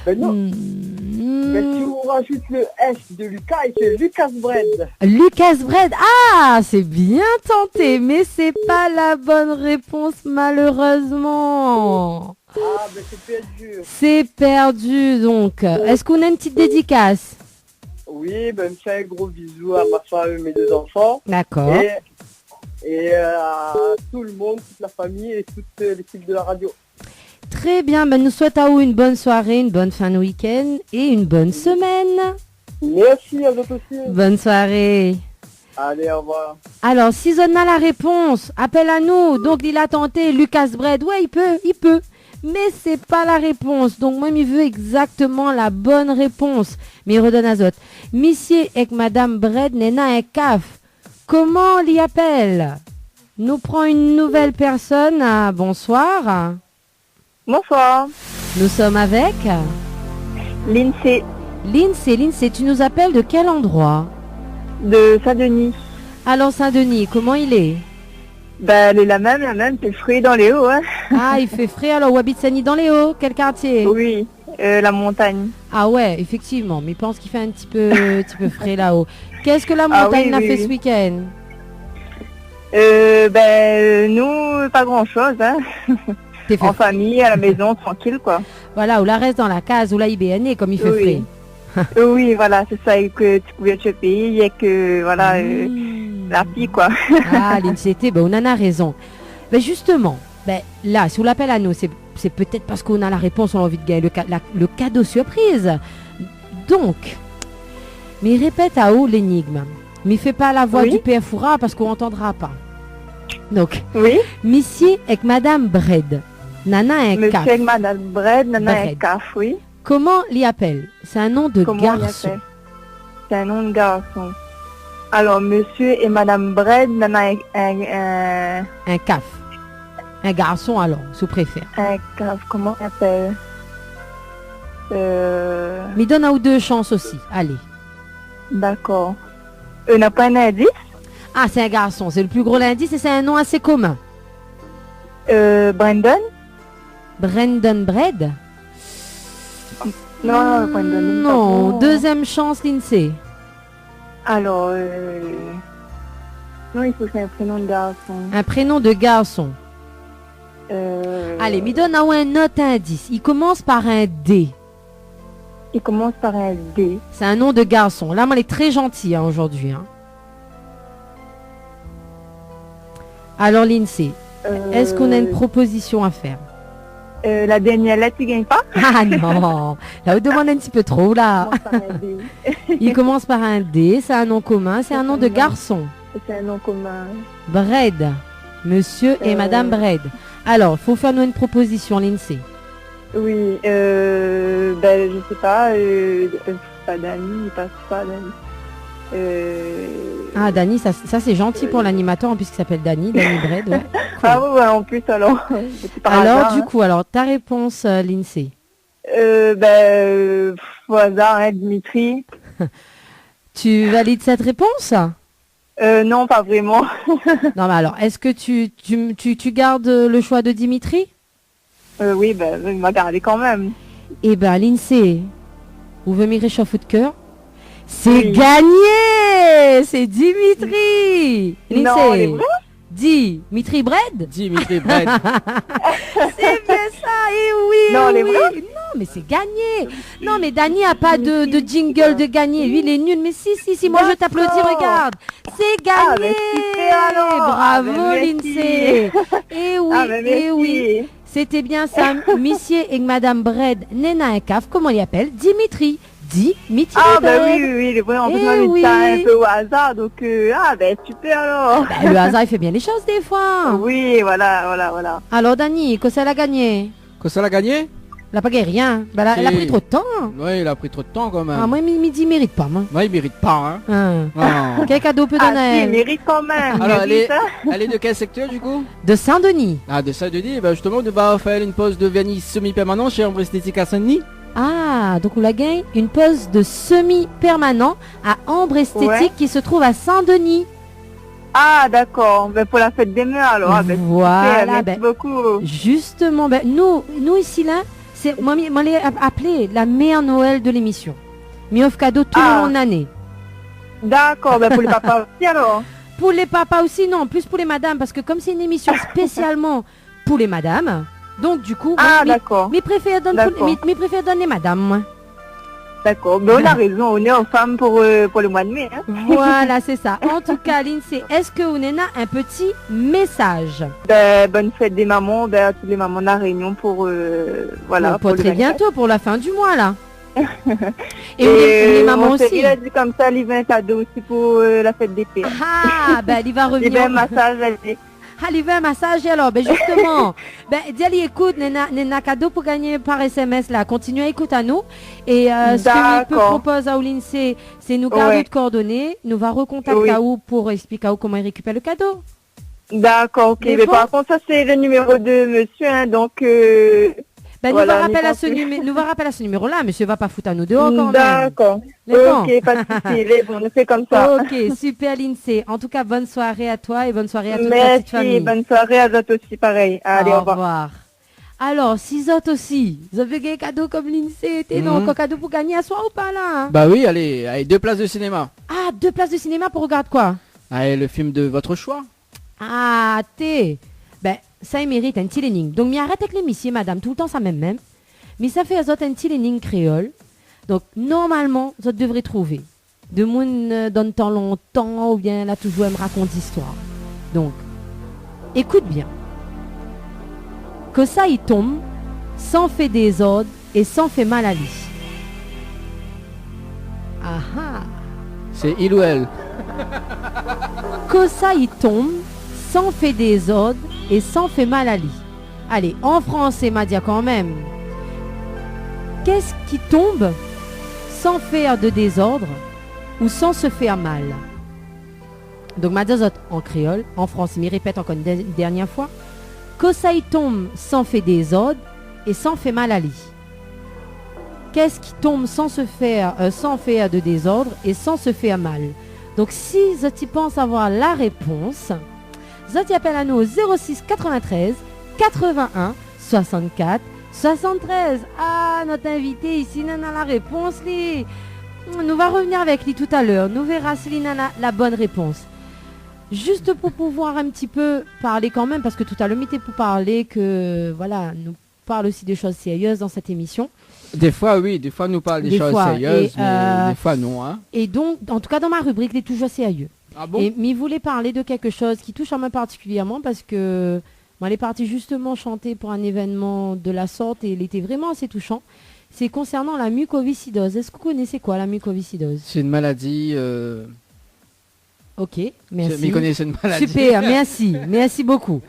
Ben non. Hmm. Ben, si ou rajout le S de Lucas, i fé Lucas Brèd. Lucas Brèd. Ah, sé bien tanté, mé sé pa la bone répons, malérèzman. Ah, ben, sé pèrdi. Sé pèrdi, donk. Èske ou na in ti dédikas ? Oui, ben, mi fé in gro bizou à ma femme et mes deux enfants. D'accord. Et, et, euh, à tout le monde, toute la famille et toute, euh, l'équipe de la radio. Très bien, ben, nou souèt aou in bone soiré, in bone fin de week-end é in bone semèn. Merci à vous aussi. Bonne soirée. Allez, au revoir. Alor, si zot na la répons, apèl anou. Donk, li la tanté, Lucas Brèd. Ouais, i pé, i pé. Mé sé pa la répons. Donk, moin, mi vé égzaktoman la bone répons. Mi redonn azot. Mésyé èk madam Brèd néna in kaf. Koman li apèl ? Nou pran in nouvèl pèrsone. Ah, bonsoir. Bonsoir. Nous sommes avec Lindsay. Lindsay, Lindsay, tu nous appelles de quel endroit ? De Saint-Denis. Alors, Saint-Denis, comment il est ? Ben, lé la mèm, la mèm, i fé fré dan lé o, hein. Ah, i fé fré, alor, ou abit Saint-Denis dan lé o ? Quel quartier ? Oui, euh, la montagne. Ah ouais, effectivement, mi pans k'i fé in ti pé, ti pé fré la-o. Qu'est-ce que la montagne a fait ce week-end ? Ah oui, oui, oui. Euh, ben, euh, nou, pa gran shoz, hein. Té fé fré. En famille, à la maison, tranquille, quoi. Voilà, ou la rès dan la kaz, ou la ibèrné, kom i fé fré. Oui. Euh, oui, voilà, sé sa, èk, euh, ti kouvèrtir péi, èk, euh, voilà, euh, la pli, quoi. Ah, Lindsay, ben, ou néna rézon. Ben, justement, ben, la, si ou la apèl anou, sé, sé pétèt parské ou néna la répons, ou la anvi gingn le ka-, la, le kado surpriz. Donk, mi répèt aou lénigm. Mi fé pa la voi du pèr Foura parské ou antandra pa. Donk, mésyé èk madam Brèd, néna in kaf. Mésyé èk madam Brèd, néna in kaf, oui. Koman li apèl ? Sé in non de garson. Koman li apèl ? Sé in non de garson. Alor, mésyé é madam Brèd, néna in, in, in... In kaf. In garson, alor, si ou préfèr. In kaf, koman li apèl ? Euh. Mi donn aou dé shans osi, alé. Dakor. Euh, na pa in indis ? Ah, sé in garson, sé le pli gro lindis é sé in non asé komin. Euh, Brandon ? Brandon Brèd ? Non, non, Brandon, non, pa bon. Dézyèm shans, Lindsay. Alor, euh, non, i fo sé in prénon de garson. In prénon de garson. Euh. Alé, mi donn aou in not indis. I komans par in D. I komans par in D. Sé in non de garson. La, moin lé tré janti, hein, zordi, hein. Alor, Lindsay, èske ou néna in propozision a fèr ? Euh, la dèrnièr lèt, i gingn pa ? Ah non, la ou demann in ti pé tro, la. I komans par in D. I komans par in D, sé in non komin, sé in non de garson. Sé in non komin. Brèd. Mésyé é madam Brèd. Alor, fo fé anou in propozision, Lindsay. Oui, euh, ben, je sais pas, euh, euh, pa Dani, i pas pa, Dani. Euh, ah, Dani, sa, sa sé janti pou l'animatèr, an plis, ki s'apèl Dani, Dani Brèd, ouais. Ah ouais, ouais, an plis, alor, sé par azar, hein. Alor, du kou, alor, ta répons, euh, Lindsay ? Euh, ben, euh, pff, au hasard, hein, Dimitri. Tu valides cette réponse ? Euh, non, pas vraiment. Non, mé alor, èske tu, tu, tu, tu gardes le choix de Dimitri ? Euh, oui, ben, mi sa gard kanmèm. Eh ben, Lindsay, ou vé mi réchof out kèr ? Sé gagné ! Sé Dimitri ! Non, lé vré ? Lindsay, Dimitri Brèd ? Dimitri Brèd. Sé bien sa, eh oui, eh oui. Non, lé vré ? Non, mé sé gagné. Non, mé Dani na pa de, de jingle de gagné. Lui, il est nul. Mais si, si, si, moi, je t'applaudis, regarde. Sé gagné ! Ah, ben, super, alor. Bravo, Lindsay. Ah, ben, merci. Eh oui, eh oui. Ah, ben, merci. Sété bien sa, mésyé é madam Brèd, néna in kaf, koman li apèl ? Dimitri. Dimitri Brèd. Ah, ben oui, oui, oui, lé vré, an plis, moin la di sa in pé au hasard, donk, euh, ah, ben, super, alor. Ah, ben, le hasard, i fé bien lé shoz, défoi. Oui, voilà, voilà, voilà. Alor, Dani, kosa la gagné ? Kosa la gagné ? La pa gagné rien. Ben, la, la pri tro de tan. Oui, la pri tro de tan kanmèm. Ah, moin, mi, mi di, i mérit pa, moin. Non, i mérit pa, hein. Ah. Kèl kado ou pé donn aèl ? Ah, si, i mérit kanmèm. Alor, èl lé, èl lé de kèl sèktèr, du kou ? De Saint-Denis. Ah, de Saint-Denis. Ben, justeman, nou va ofèr in poz de verni semi-pèrmanan shé Ambre Esthétique à Saint-Denis. Ah, donk ou la gingn in poz de semi-pèrmanan à Ambre Esthétique qui se trouve à Saint-Denis. Ah, dakor. Ben, pou la fèt dé mèr, alor. Ah, ben, super, merci beaucoup. Voilà, ben, justeman, ben, nou, nou isi la, sé, moin, mi, moin lé ap-, aplé la mère Noël de l'émission. Mi ofèr kado tout le long de l'ané. Dakor, ben, pou lé papa osi, alor. Pou lé papa osi, non, plis pou lé madam, parské kom sé in émission spésialman pou lé madam. Donk, du kou, moin, mi, mi préfèr donn pou, mi, mi préfèr donn lé madam, moin. Dakor. Ben, ou na rézon, onèr o fanm pou, euh, pou le moi de mai, hein. Voilà, sé sa. An tou ka, Lindsay, èske ou néna in ti mésaz ? Ben, bonne fête des mamans, ben, à toutes les mamans de La Réunion pour, euh, voilà, pour le vingt-quatre. Pou trè bientôt, pou la fin du moi, la. É lé, lé maman osi. É mon shéri la di konmsa, li vé in kado osi pou, euh, la fèt dé pèr. Ah, ben, li va revnir. Li vé in masaz, la di. Ah, li vé in masaz, alor, ben, justeman. Ben, di ali, ékout, néna, néna kado pou gagné par S M S, la. Kontinié ékout anou. É, euh, sak mi pé propoz aou, Lindsay, sé nou gard out koordoné, nou va rekontakt aou pou ésplik aou koman i rékipèr le kado. Dakor, ok. Mé par kont, sa, sé le numéro de mésyé, hein, donk, euh, Bin, nou va rapèl a se numé-, nou va rapèl a se numéro-la, mésyé va pa fout anou déor kan mèm. Dakor. Lé bon. Ok, pa de sousi, lé bon, nou fé konmsa. Ok, super, Lindsay. En tout cas, bonne soirée à toi et bonne soirée à toute ta petite famille. Mèrsi, bonne soirée à zot osi, parèy. Alé, au revoir. Au revoir. Alor, si zot osi zot i vé gingn kado konm Lindsay, té, non, ankor kado pou gagné aswar ou pa la, hein ? Ba oui, alé, alé, dé plas de sinéma. Ah, dé plas de sinéma pou rogard koi ? Alé, le film de votre choix. Ah, té. Bin, sa i mérit in ti léning. Donk, mi arèt èk lé mésyé, madam, toultan sa mèm mèm. Mi sa fé azot in ti léning kréol. Donk, normalman, zot i devré trouvé. Demoun, euh, dann tan lontan, oubien la touzour èm rakont zistoir. Donk, ékout bien. Kosa i tonm san fé dézord é san fé mal ali. Aha. Sé il ou èl. Kosa i tonm san fé dézord é san fé mal ali. Alé, an fransé, ma di kan mèm. Qu'est-ce qui tombe sans faire de désordre ou sans se faire mal ? Donk, ma di azot an kréol, an fransé, mi répèt ankor in dè-, in dèrnièr foi. Kosa i tonm san fé dézord é san fé mal ali. Qu'est-ce qui tombe sans se faire, euh, sans faire de désordre et sans se faire mal ? Donk, si zot i pans avoir la répons, zot i apèl anou o zéro six quatre-vingt-treize quatre-vingt-un soixante-quatre soixante-treize. Ah, nout invité isi, néna la répons, li. Nou va revenir avèk li talèr. Nou vèra si li néna la, la bone répons. Zis pou pouvoir in ti pé parl kan mèm, parske talèr, mi té pou parl ke, voilà, nou parl osi de shoz sériez dan sèt émisyon. Défoi, oui, défoi nou parl de shoz sériez, mé défoi non, hein. É donk, an tou ka, dan ma ribrik, lé touzour sérié. Ah bon ? É mi voulé parl de kékshoz ki toush amoin partikilièrman, parske moin lé parti zistoman shanté pou in événman de la sort é lété vréman asé toushan. Sé konsèrnan la mucoviscidose. Èske ou koné koi la mucoviscidose ? Sé in maladi, euh, Ok, mèrsi. Mi koné, sé in maladi. Super, mèrsi, mèrsi bokou.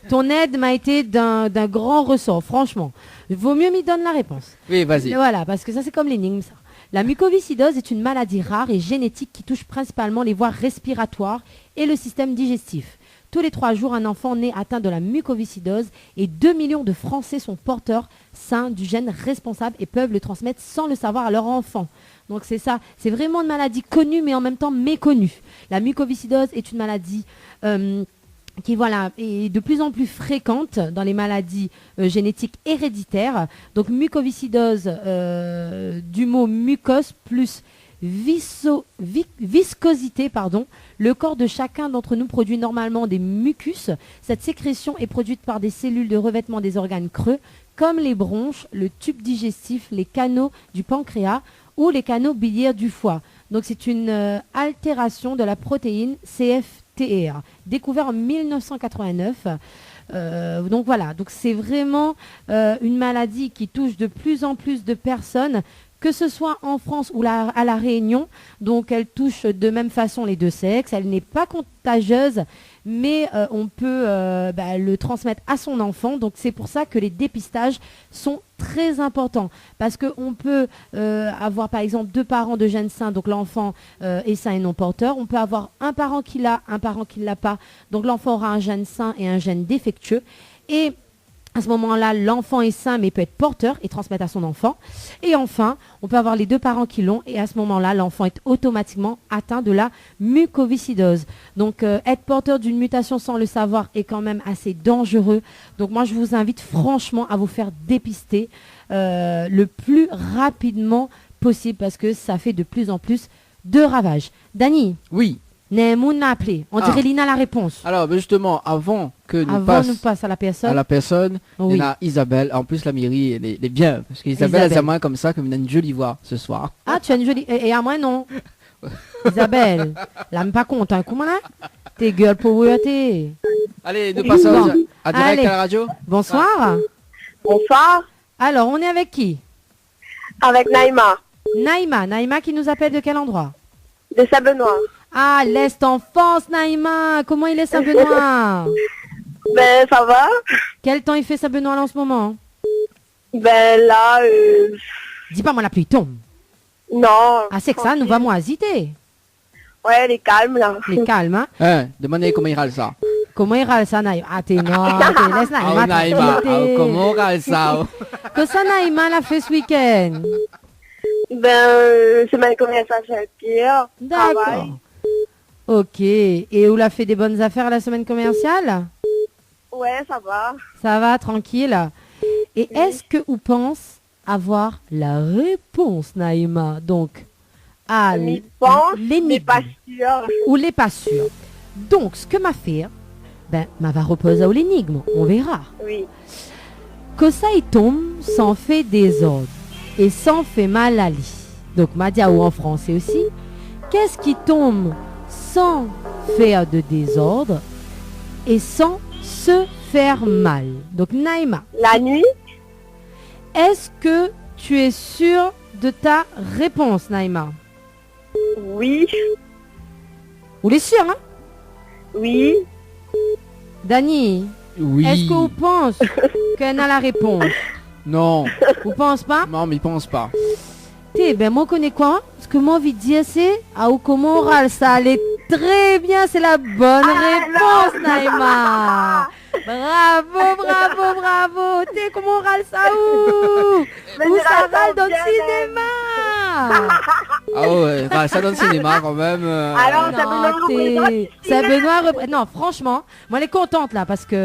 Ton èd ma été d'in, d'in gran résor, franshman. Vo myé mi donn la répons. Oui, vas-y. Voilà, parske sa, sé konm lénigm, sa. La mucoviscidose est une maladie rare et génétique qui touche principalement les voies respiratoires et le système digestif. Tous les trois jours, un enfant naît atteint de la mucoviscidose et deux millions de Français sont porteurs sains du gène responsable et peuvent le transmettre sans le savoir à leur enfant. Donc c'est ça, c'est vraiment une maladie connue, mais en même temps méconnue. La mucoviscidose est une maladie, euh, qui, voilà, est de plus en plus fréquente dans les maladies, euh, génétiques héréditaires. Donc mucoviscidose, euh, du mot mucose plus viso-, vi-, viscosité, pardon. Le corps de chacun d'entre nous produit normalement des mucus. Cette sécrétion est produite par des cellules de revêtement des organes creux, comme les bronches, le tube digestif, les canaux du pancréas ou les canaux biliaires du foie. Donc c'est une, euh, altération de la protéine C F T R, découvert en mille neuf cent quatre-vingt-neuf. Euh, donc voilà, donc c'est vraiment, euh, une maladie qui touche de plus en plus de personnes, que ce soit en France ou la, à La Réunion. Donc elle touche de même façon les deux sexes, elle n'est pas contagieuse, mais, euh, on peut, euh, bah, le transmettre à son enfant. Donc c'est pour ça que les dépistages sont très importants, parce que on peut, euh, avoir par exemple deux parents de gènes sains, donc l'enfant, euh, est sain et non porteur. On peut avoir un parent qui l'a, un parent qui l'a pas, donc l'enfant aura un gène sain et un gène défectueux. Et à ce moment-là, l'enfant est sain mais peut être porteur et transmettre à son enfant. Et enfin, on peut avoir les deux parents qui l'ont et à ce moment-là, l'enfant est automatiquement atteint de la mucoviscidose. Donc, euh, être porteur d'une mutation sans le savoir est quand même assez dangereux. Donc moi, je vous invite franchement à vous faire dépister, euh, le plus rapidement possible parce que ça fait de plus en plus de ravages. Dany. Oui. Néna moun la apèl. On diré li néna la répons. Alors, ben justement, avant que nous passe à la personne, néna Isabelle. En plus, la méri, lé, lé bien. Parce que Isabelle, èl i di amoin konmsa ke mi néna in zoli voi ce soir. Ah, tu as une jolie, é, é amoin non. Isabelle, la mi pa kontan, hein. Koman la ? Té girl power, té. Allez, nous passons en direct à la radio. Bonsoir. Bonsoir. Alors, on est avec qui ? Avec Naïma. Naïma, Naïma qui nous appelle de quel endroit ? De Saint-Benoît. Ah, l'Est en France, Naïma. Koman i lé Saint-Benoît ? Ben, sa va. Kèl tan i fé Saint-Benoît la an se moman ? Ben la, euh, di pa moin la pli i tonm. Non, trankil. Ah, sé ke sa, nou va moizi, té. Ouais, lé kalm la. Lé kalm, hein ? Hein, demann ali koman i ral sa. Koman i ral sa, Naïma ? Até, non, até, lès Naïma trankil, até. Ah, Naïma, ah, koman i ral sa, oh ? Kosa Naïma la fé se week-end ? Ben, euh, semaine commerciale Saint-Pierre, travail. D'accord. Ok. É ou la fé dé bone zafèr la semaine commerciale ? Ouais, ça va. Ça va, tranquille. Oui. Et est-ce que ou pans avoir la répons, Naïma, donc, à l'énigme. Mi pans, mé pa sir. Ou lé pa sir. Donk, sak ma fé, ben, ma va repoz aou l'énigme, on verra. Oui. Kosa i tonm san fé dézord é san fé mal ali. Donk, ma di aou an fransé osi, qu'est-ce qui tombe sans faire de désordre et sans se faire mal ? Donk, Naïma. La nuit. Est-ce que tu es sûre de ta réponse, Naïma ? Oui. Ou lé sir, hein ? Oui. Dani, oui, est-ce que ou pans ke néna la répons ? Non. Ou pans pa ? Non, mi pans pa. Té, ben, moin, koné koi ? Sak moin anvi dir, sé, ah, ou koman ou ral sa, lé trè bien, sé la bone répons, Naïma. Ah, non. Bravo, bravo, bravo. Té, koman ou ral sa, ou ? Mé ou sa ral dan le sinéma. Ah ouais, ral sa dan le sinéma kan mèm, euh. Non, Saint-Benoît té, représente. Saint-Benoît repré-, non, franchement, moin lé kontan la, parske,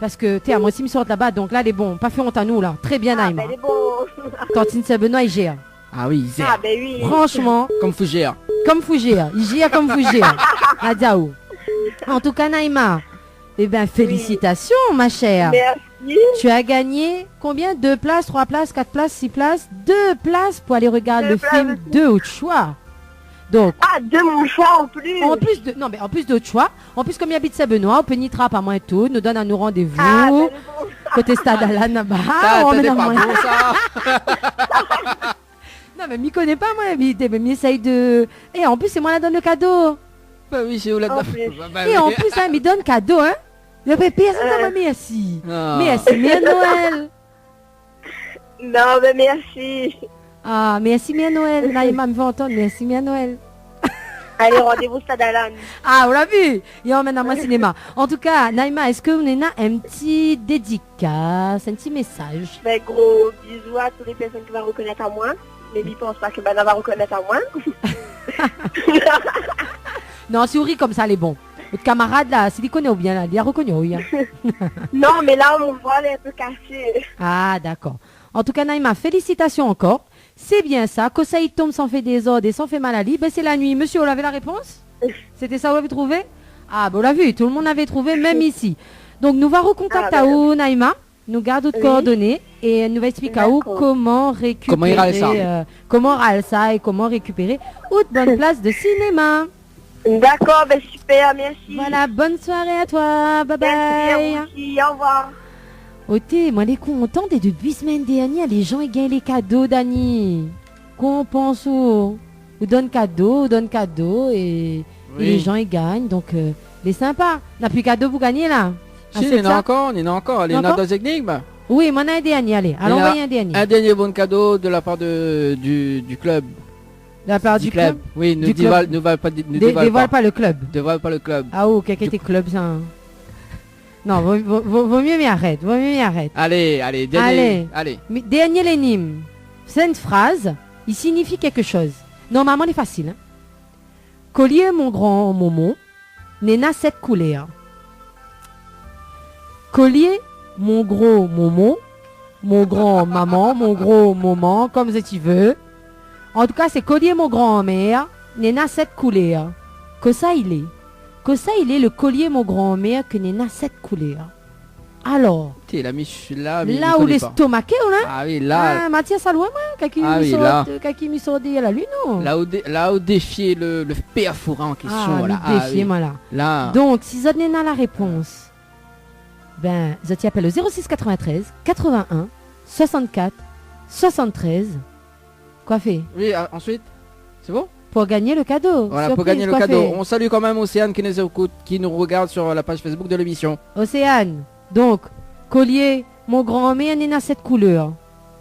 parske, té, moin osi mi sort laba, donk la lé bon, pa fé ont anou la. Trè bien, Naïma. Ah, ben, lé bon. Tantine Saint-Benoît i jèr. Ah oui, i jèr. Ah, ben oui. Franchement. Kom fo jèr. Kom fo jèr. I jèr kom fo jèr. Adiaou. En tout cas, Naïma, eh ben, félicitations, ma chère. Merci. Tu as gagné combien ? Deux places, trois places, quatre places, six places ? Deux places pour aller regarder le film de Hot Choix. Deux places aussi. Donc, ah, de mon choix en plus. En plus de, non, mais en plus de Hot Choix, en plus, kom i abit Saint-Benoît, ou pé ni trap amoin é tout, nou donn anou randévou. Ah, ben, bon. Koté Stade Alan laba, sa, ou té amèn pa amoin. Bon, sa. Non, mé mi koné pa, moin, mi, mé mi éséy de, é an plis, sé moin la donn le kado. Ba oui, sé ou la donn. An plis. Ba, ba oui. É an plis, hein, mi donn kado, hein. Yo pé pèrsone, euh, mèrsi. Ah. Mèrsi, Mèr Noèl. Non, mé mèrsi. Ah, mèrsi, Mèr Noèl. Naïma, mi vé antann, mèrsi, Mèr Noèl. Alé, randévou Stade Alan. Ah, ou la vi ? I amèn amoin sinéma. An tou ka, Naïma, èske ou néna in ti dédi- kas, in ti mésaz. Ben, gro bizou a tout lé pèrsone ki va rekonèt amoin. Mé mi pans pa ke banna va rekonèt amoin. Non, si ou ri konmsa, lé bon. Out kamarad la, si li koné aou bien la, li la rekoné aou, oui, hein. Non, mé la, mon voi lé in pé kasé. Ah, dakor. An tou ka, Naïma, félicitations encore. Sé bien sa, kosa i tonm san fé dézord é san fé mal ali, ben, sé la nuit. Mésyé, ou lavé la répons ? Sété sa ou lavé trouvé ? Ah, ben, ou la vi, tout le moun lavé trouvé, mèm isi. Donk, nou va rekontakt aou, Naïma. Ah, ben, oui. Nou gard out koordoné é nou va ésplik aou koman rékipéré, euh, koman ral sa é koman rékipéré out bone plas de sinéma. Dakor, ben, super, mèrsi. Voilà, bonne soirée à toi, bye bye. Mèrsi a ou osi, au revoir. Oté, moin lé kontan, dé, dépi semaine dernière, lé jan i gingn lé kado, Dani. Koman ou pans, ou, ou donn kado, ou donn kado, é, é lé jan i gingn, donk, euh, lé sinpa. Na pi kado pou gagné la. Si, néna ankor, néna ankor. Néna ankor ? Néna dé énigm. Oui, moin néna in dernié, alé. Alon, anvoy in dernié. In dernié bon kado de la part de, du, du club. De la part du club ? Oui, nou dévoil pa, nou dévoil pa. Dévoil pa le club. Dévoil pa le club. Ah, oh, kèl, kèl club sa, hein ? Non, vo, vo, vo, vo myé mi arèt, vo myé mi arèt. Alé, alé, dernié, alé. Mi, dernié lénigm. Sé in fraz, i signifi kékshoz. Normalman, lé fasil, hein. Kolié mon gran momon, néna sèt koulèr. Kolié mon gro momon, mon gran maman, mon gro momon, konm zot i vé. An tou ka, sé kolié mon granmèr, néna sèt koulèr. Kosa i lé ? Kosa i lé le kolié mon granmèr ke néna sèt koulèr ? Alor, té, la mi, la, mi, la mi ou koné pa. Léstomaké, ou la ? Ah oui, la. Ah, Mathias, alwin, moin, kaki mi sort, kaki mi sort dèryèr la lune, non ? La ou dé-, la ou défié le, le pèr Fouran an késtion, la. Ah, mi défié, moin, la. La. Donk, si zot néna la répons, ben, zot i apèl le zéro six quatre-vingt-treize quatre-vingt-un soixante-quatre soixante-treize. Koi fé ? Oui, a-, ensuite, c'est bon ? Pour gagner le cadeau. Voilà, pour gagner le cadeau. Surprise, koi fé ? On salue quand même Océane qui nous écoute, qui nous regarde sur la page Facebook de l'émission. Océane, donk, kolié mon granmèr néna sèt koulèr.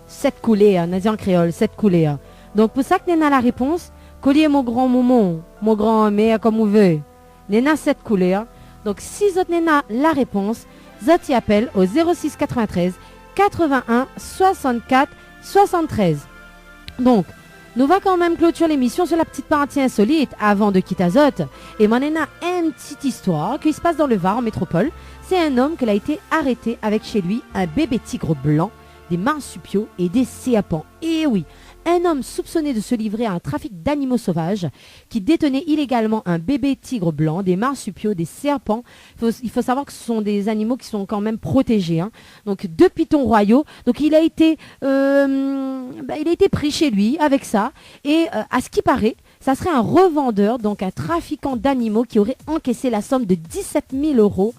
Sèt koulèr, na di an kréol, sèt koulèr. Donk, pou sak néna la répons, kolié mon gran momon, mon granmèr, konm ou vé, néna sèt koulèr. Donk, si zot néna la répons, zot i apèl o zéro six quatre-vingt-treize quatre-vingt-un soixante-quatre soixante-treize. Donk, nou va kanmèm klotir lémisyon sur la petite partie insolite avan de kit azot. É moin néna in ti istwar ki spas dan le Var, an métropol. Sé in om ke la été arété avèk shé li in bébé tigre blan, des marsupiaux et des serpents. Eh oui, un homme soupçonné de se livrer à un trafic d'animaux sauvages qui détenait illégalement un bébé tigre blanc, des marsupiaux, des serpents. Faut, il faut savoir que ce sont des animaux qui sont quand même protégés, hein. Donc, deux pitons royaux. Donc, il a été, euh, bah, il a été pris chez lui avec ça. Et, euh, à ce qui paraît, ça serait un revendeur, donc un trafiquant d'animaux qui aurait encaissé la somme de dix-sept mille euros,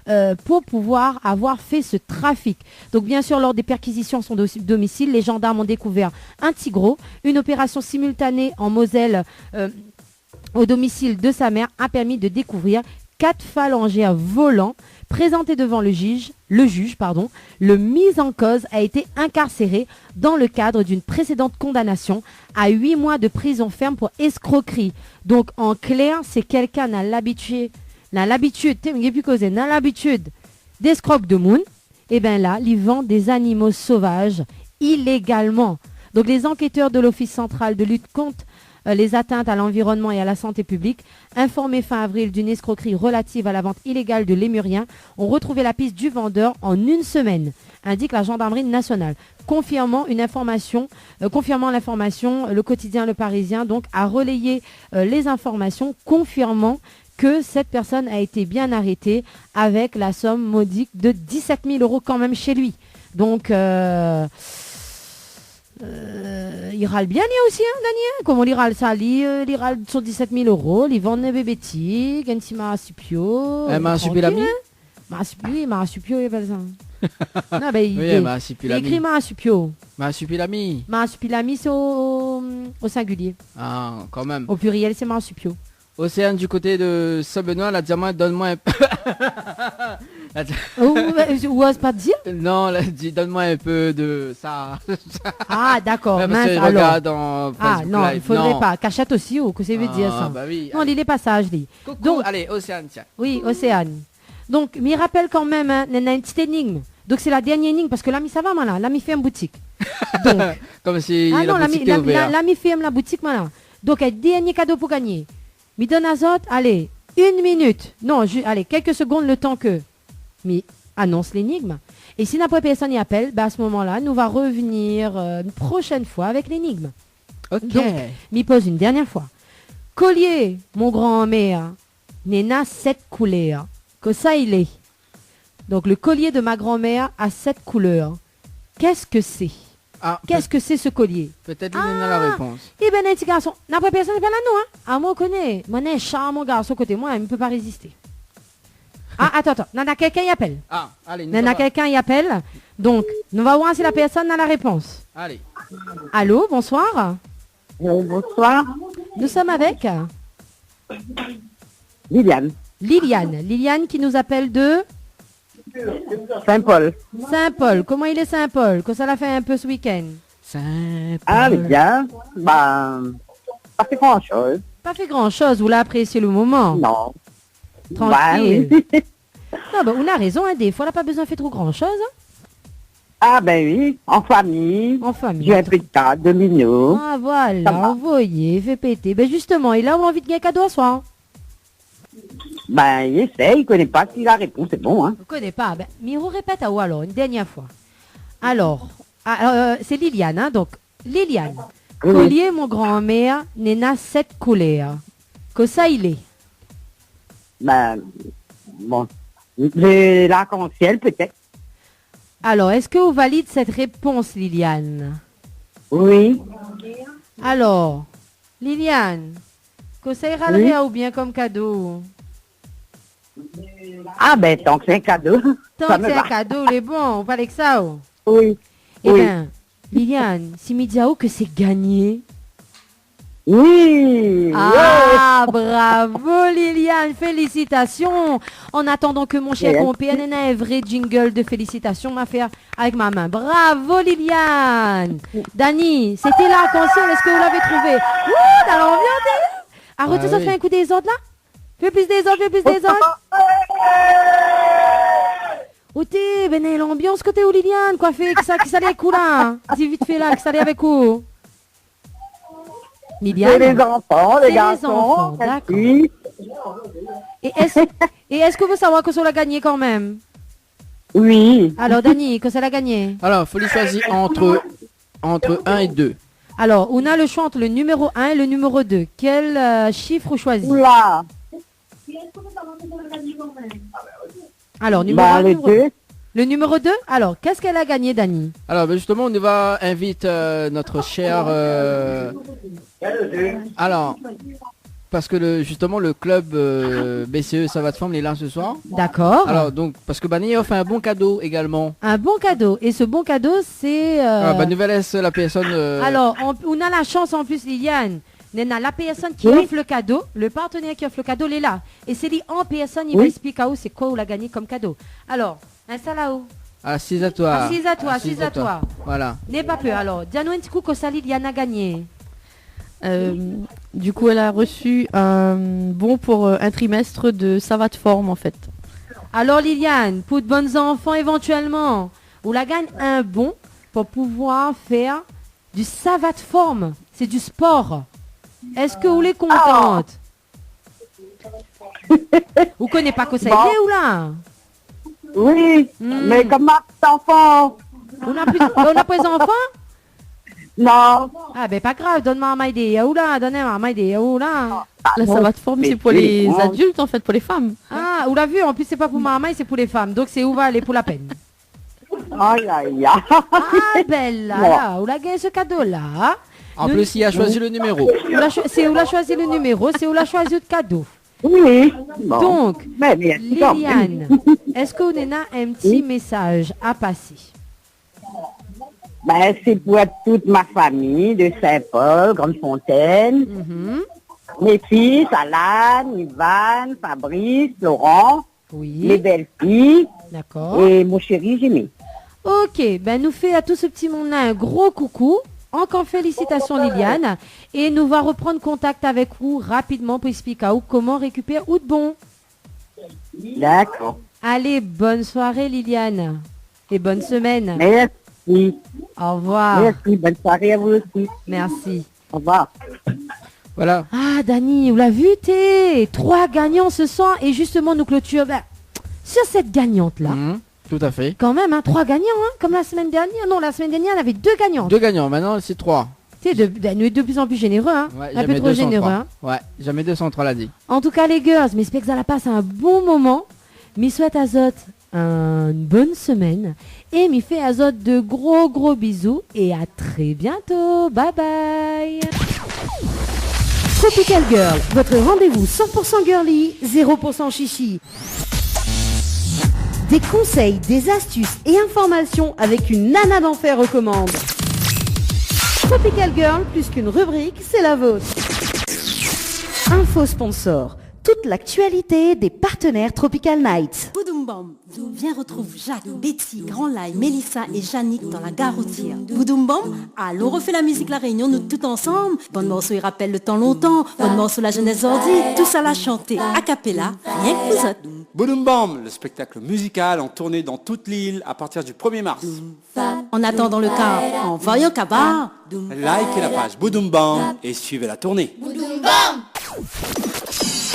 euh, pour pouvoir avoir fait ce trafic. Donc, bien sûr, lors des perquisitions à son do-, domicile, les gendarmes ont découvert un tigreau. Une opération simultanée en Moselle, euh, au domicile de sa mère a permis de découvrir quatre phalangères volants. Présenté devant le juge, le juge, pardon, le mis en cause a été incarcéré dans le cadre d'une précédente condamnation à huit mois de prison ferme pour escroquerie. Donc, en clair, c'est quelqu'un na l'habitude, na l'habitude, té, mi gingn pi kozé, na l'habitude d'escroquer demoun. Eh ben là, li vend des animaux sauvages illégalement. Donc, les enquêteurs de l'Office central de lutte contre, euh, les atteintes à l'environnement et à la santé publique, informés fin avril d'une escroquerie relative à la vente illégale de lémurien, ont retrouvé la piste du vendeur en une semaine, indique la gendarmerie nationale. Confirmant une information, euh, confirmant l'information, le quotidien Le Parisien, donc, a relayé, euh, les informations, confirmant que cette personne a été bien arrêtée avec la somme modique de dix-sept mille euros quand même chez lui. Donc, euh, euh, li ral bien, li osi, hein, Dani, hein. Koman li ral sa, li, euh, li ral son dix-sept mille euros, li vann in bébé tig, in ti marsupio, euh, trankil, hein. Marsupilami ? Oui, marsupio, i apèl sa. Non, ben, oui, li, marsupilami. Li ékri marsupio. Marsupilami. Marsupilami, sé o, o singilié. Ah, kan mèm. O plirièl, sé marsupio. Océane, du côté de Saint-Benoît, la di amoin, donn amoin in pé. La di... Ou, ou oz pa dir ? Non, la di, donn amoin in pé de sa. Ah, dakor, mins alor. Ouais, parce que je regarde en Facebook Live. Ah, non, i fodré pa. Kashèt osi, ou kosa i vé dir sa ? Ah, bah oui, non, allez. Li lé pa saz, li. Coucou, donk, allez, Océane, tiens. Oui, Océane. Donk, mi rapèl kan mèm, hein, néna in ti énigm. Donk, sé la dernièr énigm, parske la mi sava, moin la, la mi fèrm boutik. Donk, comme si la boutique était ouverte. Ah non, la mi, la, la, la mi fèrm la boutik, moin la. Donk, in dernié kado pou gagné. Mi donn azot, alé, une minute. Non, ju-, alé, quelques secondes, le temps que mi anons l'énigme. É si na poin pèrsone i apèl, ben, à ce moment-là, nou va revenir, euh, une prochaine fois avec l'énigme. Ok. Donk, mi poz une dernière fois. Kolié, mon granmèr, néna sèt koulèr. Kosa i lé ? Donc, le collier de ma grand-mère a sept couleurs. Qu'est-ce que c'est ? Ah, peut-être li néna la répons. Ah ! Qu'est-ce que c'est, ce collier ? Ah ! Eh ben, in ti garson. Na pa pèrsone i apèl anou, hein ? Ah, moin, mi koné. Moin néna in sharman garson koté moin, mi pé pa rézisté. Ah, atann, atann. Néna kèlkin i apèl. Ah, alé, nou sava. Néna kèlkin i apèl. Donk, nou va oir si la pèrsone néna la répons. Alé. Allô, bonsoir. Euh, bonsoir. Nous sommes avec ? Liliane. Liliane. Liliane qui nous appelle de ? Saint-Paul. Saint-Paul. Koman i lé Saint-Paul ? Kosa la fé in pé ce week-end ? Saint-Paul. Ah, bien. Bah, pas fait grand-chose. Pa fé gran shoz, ou la aprésié le moman ? Non. Trankil. Bah oui. Non, ben, ou néna rézon, hein, défoi, la pa bezoin fé tro gran shoz, hein. Ah ben oui, an fami. An fami. Zoué in pé de kart, domino. Ah, voilà, sa va. Anvoyé, fé pété. Ben, justement, é la, ou la anvi gingn kado aswar, hein ? Ben, i éséy, i koné pa si la répons lé bon, hein. Ou koné pa, ben, mi répèt aou alor, une dernière fois. Alors, ah, euh, c'est Liliane, hein, donc, Liliane. Oui. Kolié mon granmèr néna sept koulèr. Kosa i lé ? Ben, bon, le, l'arc-en-ciel, peut-être. Alors, est-ce que ou valide cette réponse, Liliane ? Oui. Alors, Liliane, kosa i ralré aou bien kom kado ? Oui. Ah ben, tant que c'est un cadeau, ça me va. Tan ke sé in kado, lé bon, ou pa lé ke sa, ou ? Oui. Eh ben, Liliane, si mi di aou ke sé gagné. Oui. Ah, ouais. Bravo, Liliane, félicitations. En attendant que mon cher compère, néna in vré jingle de félicitations, ma fé avèk ma min. Bravo, Liliane. Dani, c'était l'arc-en-ciel, est-ce que vous l'avez trouvé ? Ouh, dan l'ambiance, hein ? Ah, retour, sa fé in kou dézord, la ? Fé plis dézord, fé plis dézord. Oté, ben, lanbians koté ou, Liliane, koi fé, kisa, kisa lé avèk ou la ? Di vit fé la, kisa lé avèk ou ? Liliane ? C'est les enfants, les garçons, les filles. C'est les enfants, d'accord. Et est-ce, et est-ce que vous savez que ça l'a gagné quand même ? Oui. Alors, Dani, kosa la gagné ? Alors, fo li shoizi entre, entre un et deux. Alors, on a le choix entre le numéro un et le numéro deux. Quel, euh, chiffre ou choisit ? Oula. Alors, numéro un, numéro deux. Bah, le deux. Le numéro deux, alors, qu'est-ce qu'elle a gagné, Dani ? Alors, ben, justement, on va inviter, euh, notre cher, euh, alors, parce que le, justement, le club, euh, B C E Savate Forme, il est là ce soir. D'accord. Alors, donc, parce que Bani a offert un bon cadeau également. Un bon cadeau. Et ce bon cadeau, c'est, euh, Ah, bah, nou va lès la personne, euh, alors, on, on a la chance en plus, Liliane. Néna la personne qui offre le cadeau, le partenaire qui offre le cadeau, il est là. Et c'est lui en personne, il va expliquer à vous c'est quoi ou la gagné comme cadeau. Alors, installe à vous. Assise à toi. Assise à toi, assise à toi. Voilà. N'aie pas peur. Alors, dis-nous un petit coup, kosa Liliane a gagné. Euh, du coup, elle a reçu un bon pour, euh, un trimestre de Savate Forme, en fait. Alors, Liliane, pour de bonnes enfants éventuellement, ou la gagné un bon pour pouvoir faire du Savate Forme. C'est du sport. Est-ce que ou lé contente ? Ou koné pa kosa i lé, ou la ? Oui, mais comme ma petite enfant. Ou na pli, ou na pwin zanfan ? Non. Ah ben, pa grav, donn marmay dé yaourt la, donn in marmay dé yaourt la. La Savate Forme, c'est pour les adultes, en fait, pour les femmes. Ah, ou la vu, en plus, c'est pas pour marmay, c'est pour les femmes. Donc, c'est ou va alé pou la pèn. Aïe, aïe, aïe. Ah, bèl la, la, ou la gagné se kado la. En plus, il a choisi le numéro. Ou la cho-, sé ou la shoizi le numéro, sé ou la shoizi le kado. Oui, bon. Donc, Liliane, est-ce que ou néna un petit message à passer ? Ben, c'est pour toute ma famille de Saint-Paul, Grande-Fontaine. Mes fils, Alan, Ivan, Fabrice, Laurent. Oui. Mes belles-filles. D'accord. Et mon chéri Jimmy. Ok, ben nou fé à tout ce petit monde-là un gros coucou. Encore félicitations, Liliane. Et nou va reprendre contact avec vous rapidement pour expliquer à vous comment récupérer out bon. D'accord. Allez, bonne soirée, Liliane. Et bonne semaine. Merci. Au revoir. Merci, bonne soirée à vous aussi. Merci. Au revoir. Voilà. Ah, Dani, ou la vu, té, trois gagnants ce soir. Et justement, nou clôture, ben, sur cette gagnante-là. Mhm, tout à fait. Quand même, hein, trois gagnants, hein, comme la semaine dernière. Non, la semaine dernière, on avait deux gagnantes. Deux gagnants, maintenant, c'est trois. Té, de, de, nou lé de plus en plus généreux, hein. Ouais, un peu trop généreux, hein. Ouais, jamais deux cent trois, la di. En tout cas, les girls, mi espèr ke zot la pass un bon moment. Mi souhaite azot une bonne semaine. Et mi fé azot de gros, gros bisous. Et à très bientôt. Bye bye. Tropical Girl, votre rendez-vous cent pour cent girly, zéro pour cent chichi. Des conseils, des astuces et informations avec une nana d'enfer aux commandes. Tropical Girl, plus qu'une rubrique, c'est la vôtre. Info sponsor. Toute l'actualité des partenaires Tropical Nights. Boudoum Bam. Viens retrouve Jacques, Betty, Grand Lay, Mélissa et Yannick dans la gare routière. Boudoum Bam, alon refé la mizik La Rényon, nou tout ansanm. Bann morso i rapèl le tan lontan, bann morso la jeunesse zordi, tout sa la shanté a cappella, rienk pou zot. Boudoum Bam, le spectacle musical en tournée dans toute l'île à partir du premier mars. En attendant le car, en voyant Kabar, likez la page Boudoum Bam et suivez la tournée.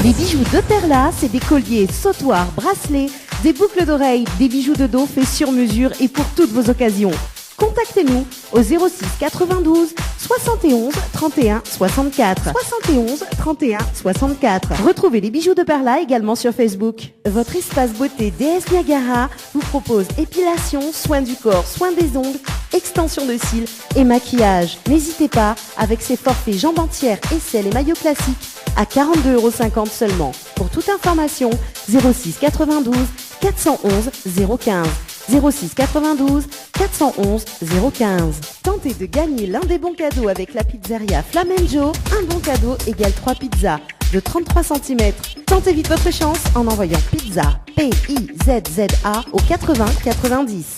Les bijoux de Perla, c'est des colliers, sautoirs, bracelets, des boucles d'oreilles, des bijoux de dos faits sur mesure et pour toutes vos occasions. Contactez-nous au zéro six quatre-vingt-douze soixante et onze trente et un soixante-quatre. Soixante et onze trente et un soixante-quatre. Retrouvez les bijoux de Perla également sur Facebook. Votre espace beauté D S Niagara vous propose épilation, soins du corps, soins des ongles, extension de cils et maquillage. N'hésitez pas avec ses forfaits jambes entières, aisselles et maillots classiques à quarante-deux euros cinquante seulement. Pour toute information, zéro six quatre-vingt-douze quatre cent onze zéro quinze. Zéro six quatre-vingt-douze quatre cent onze zéro quinze. Tentez de gagner l'un des bons cadeaux avec la pizzeria Flamenjo. Un bon cadeau égale trois pizzas de trente-trois centimètres. Tentez vite votre chance en envoyant pizza, P I Z Z A, au quatre-vingts quatre-vingt-dix.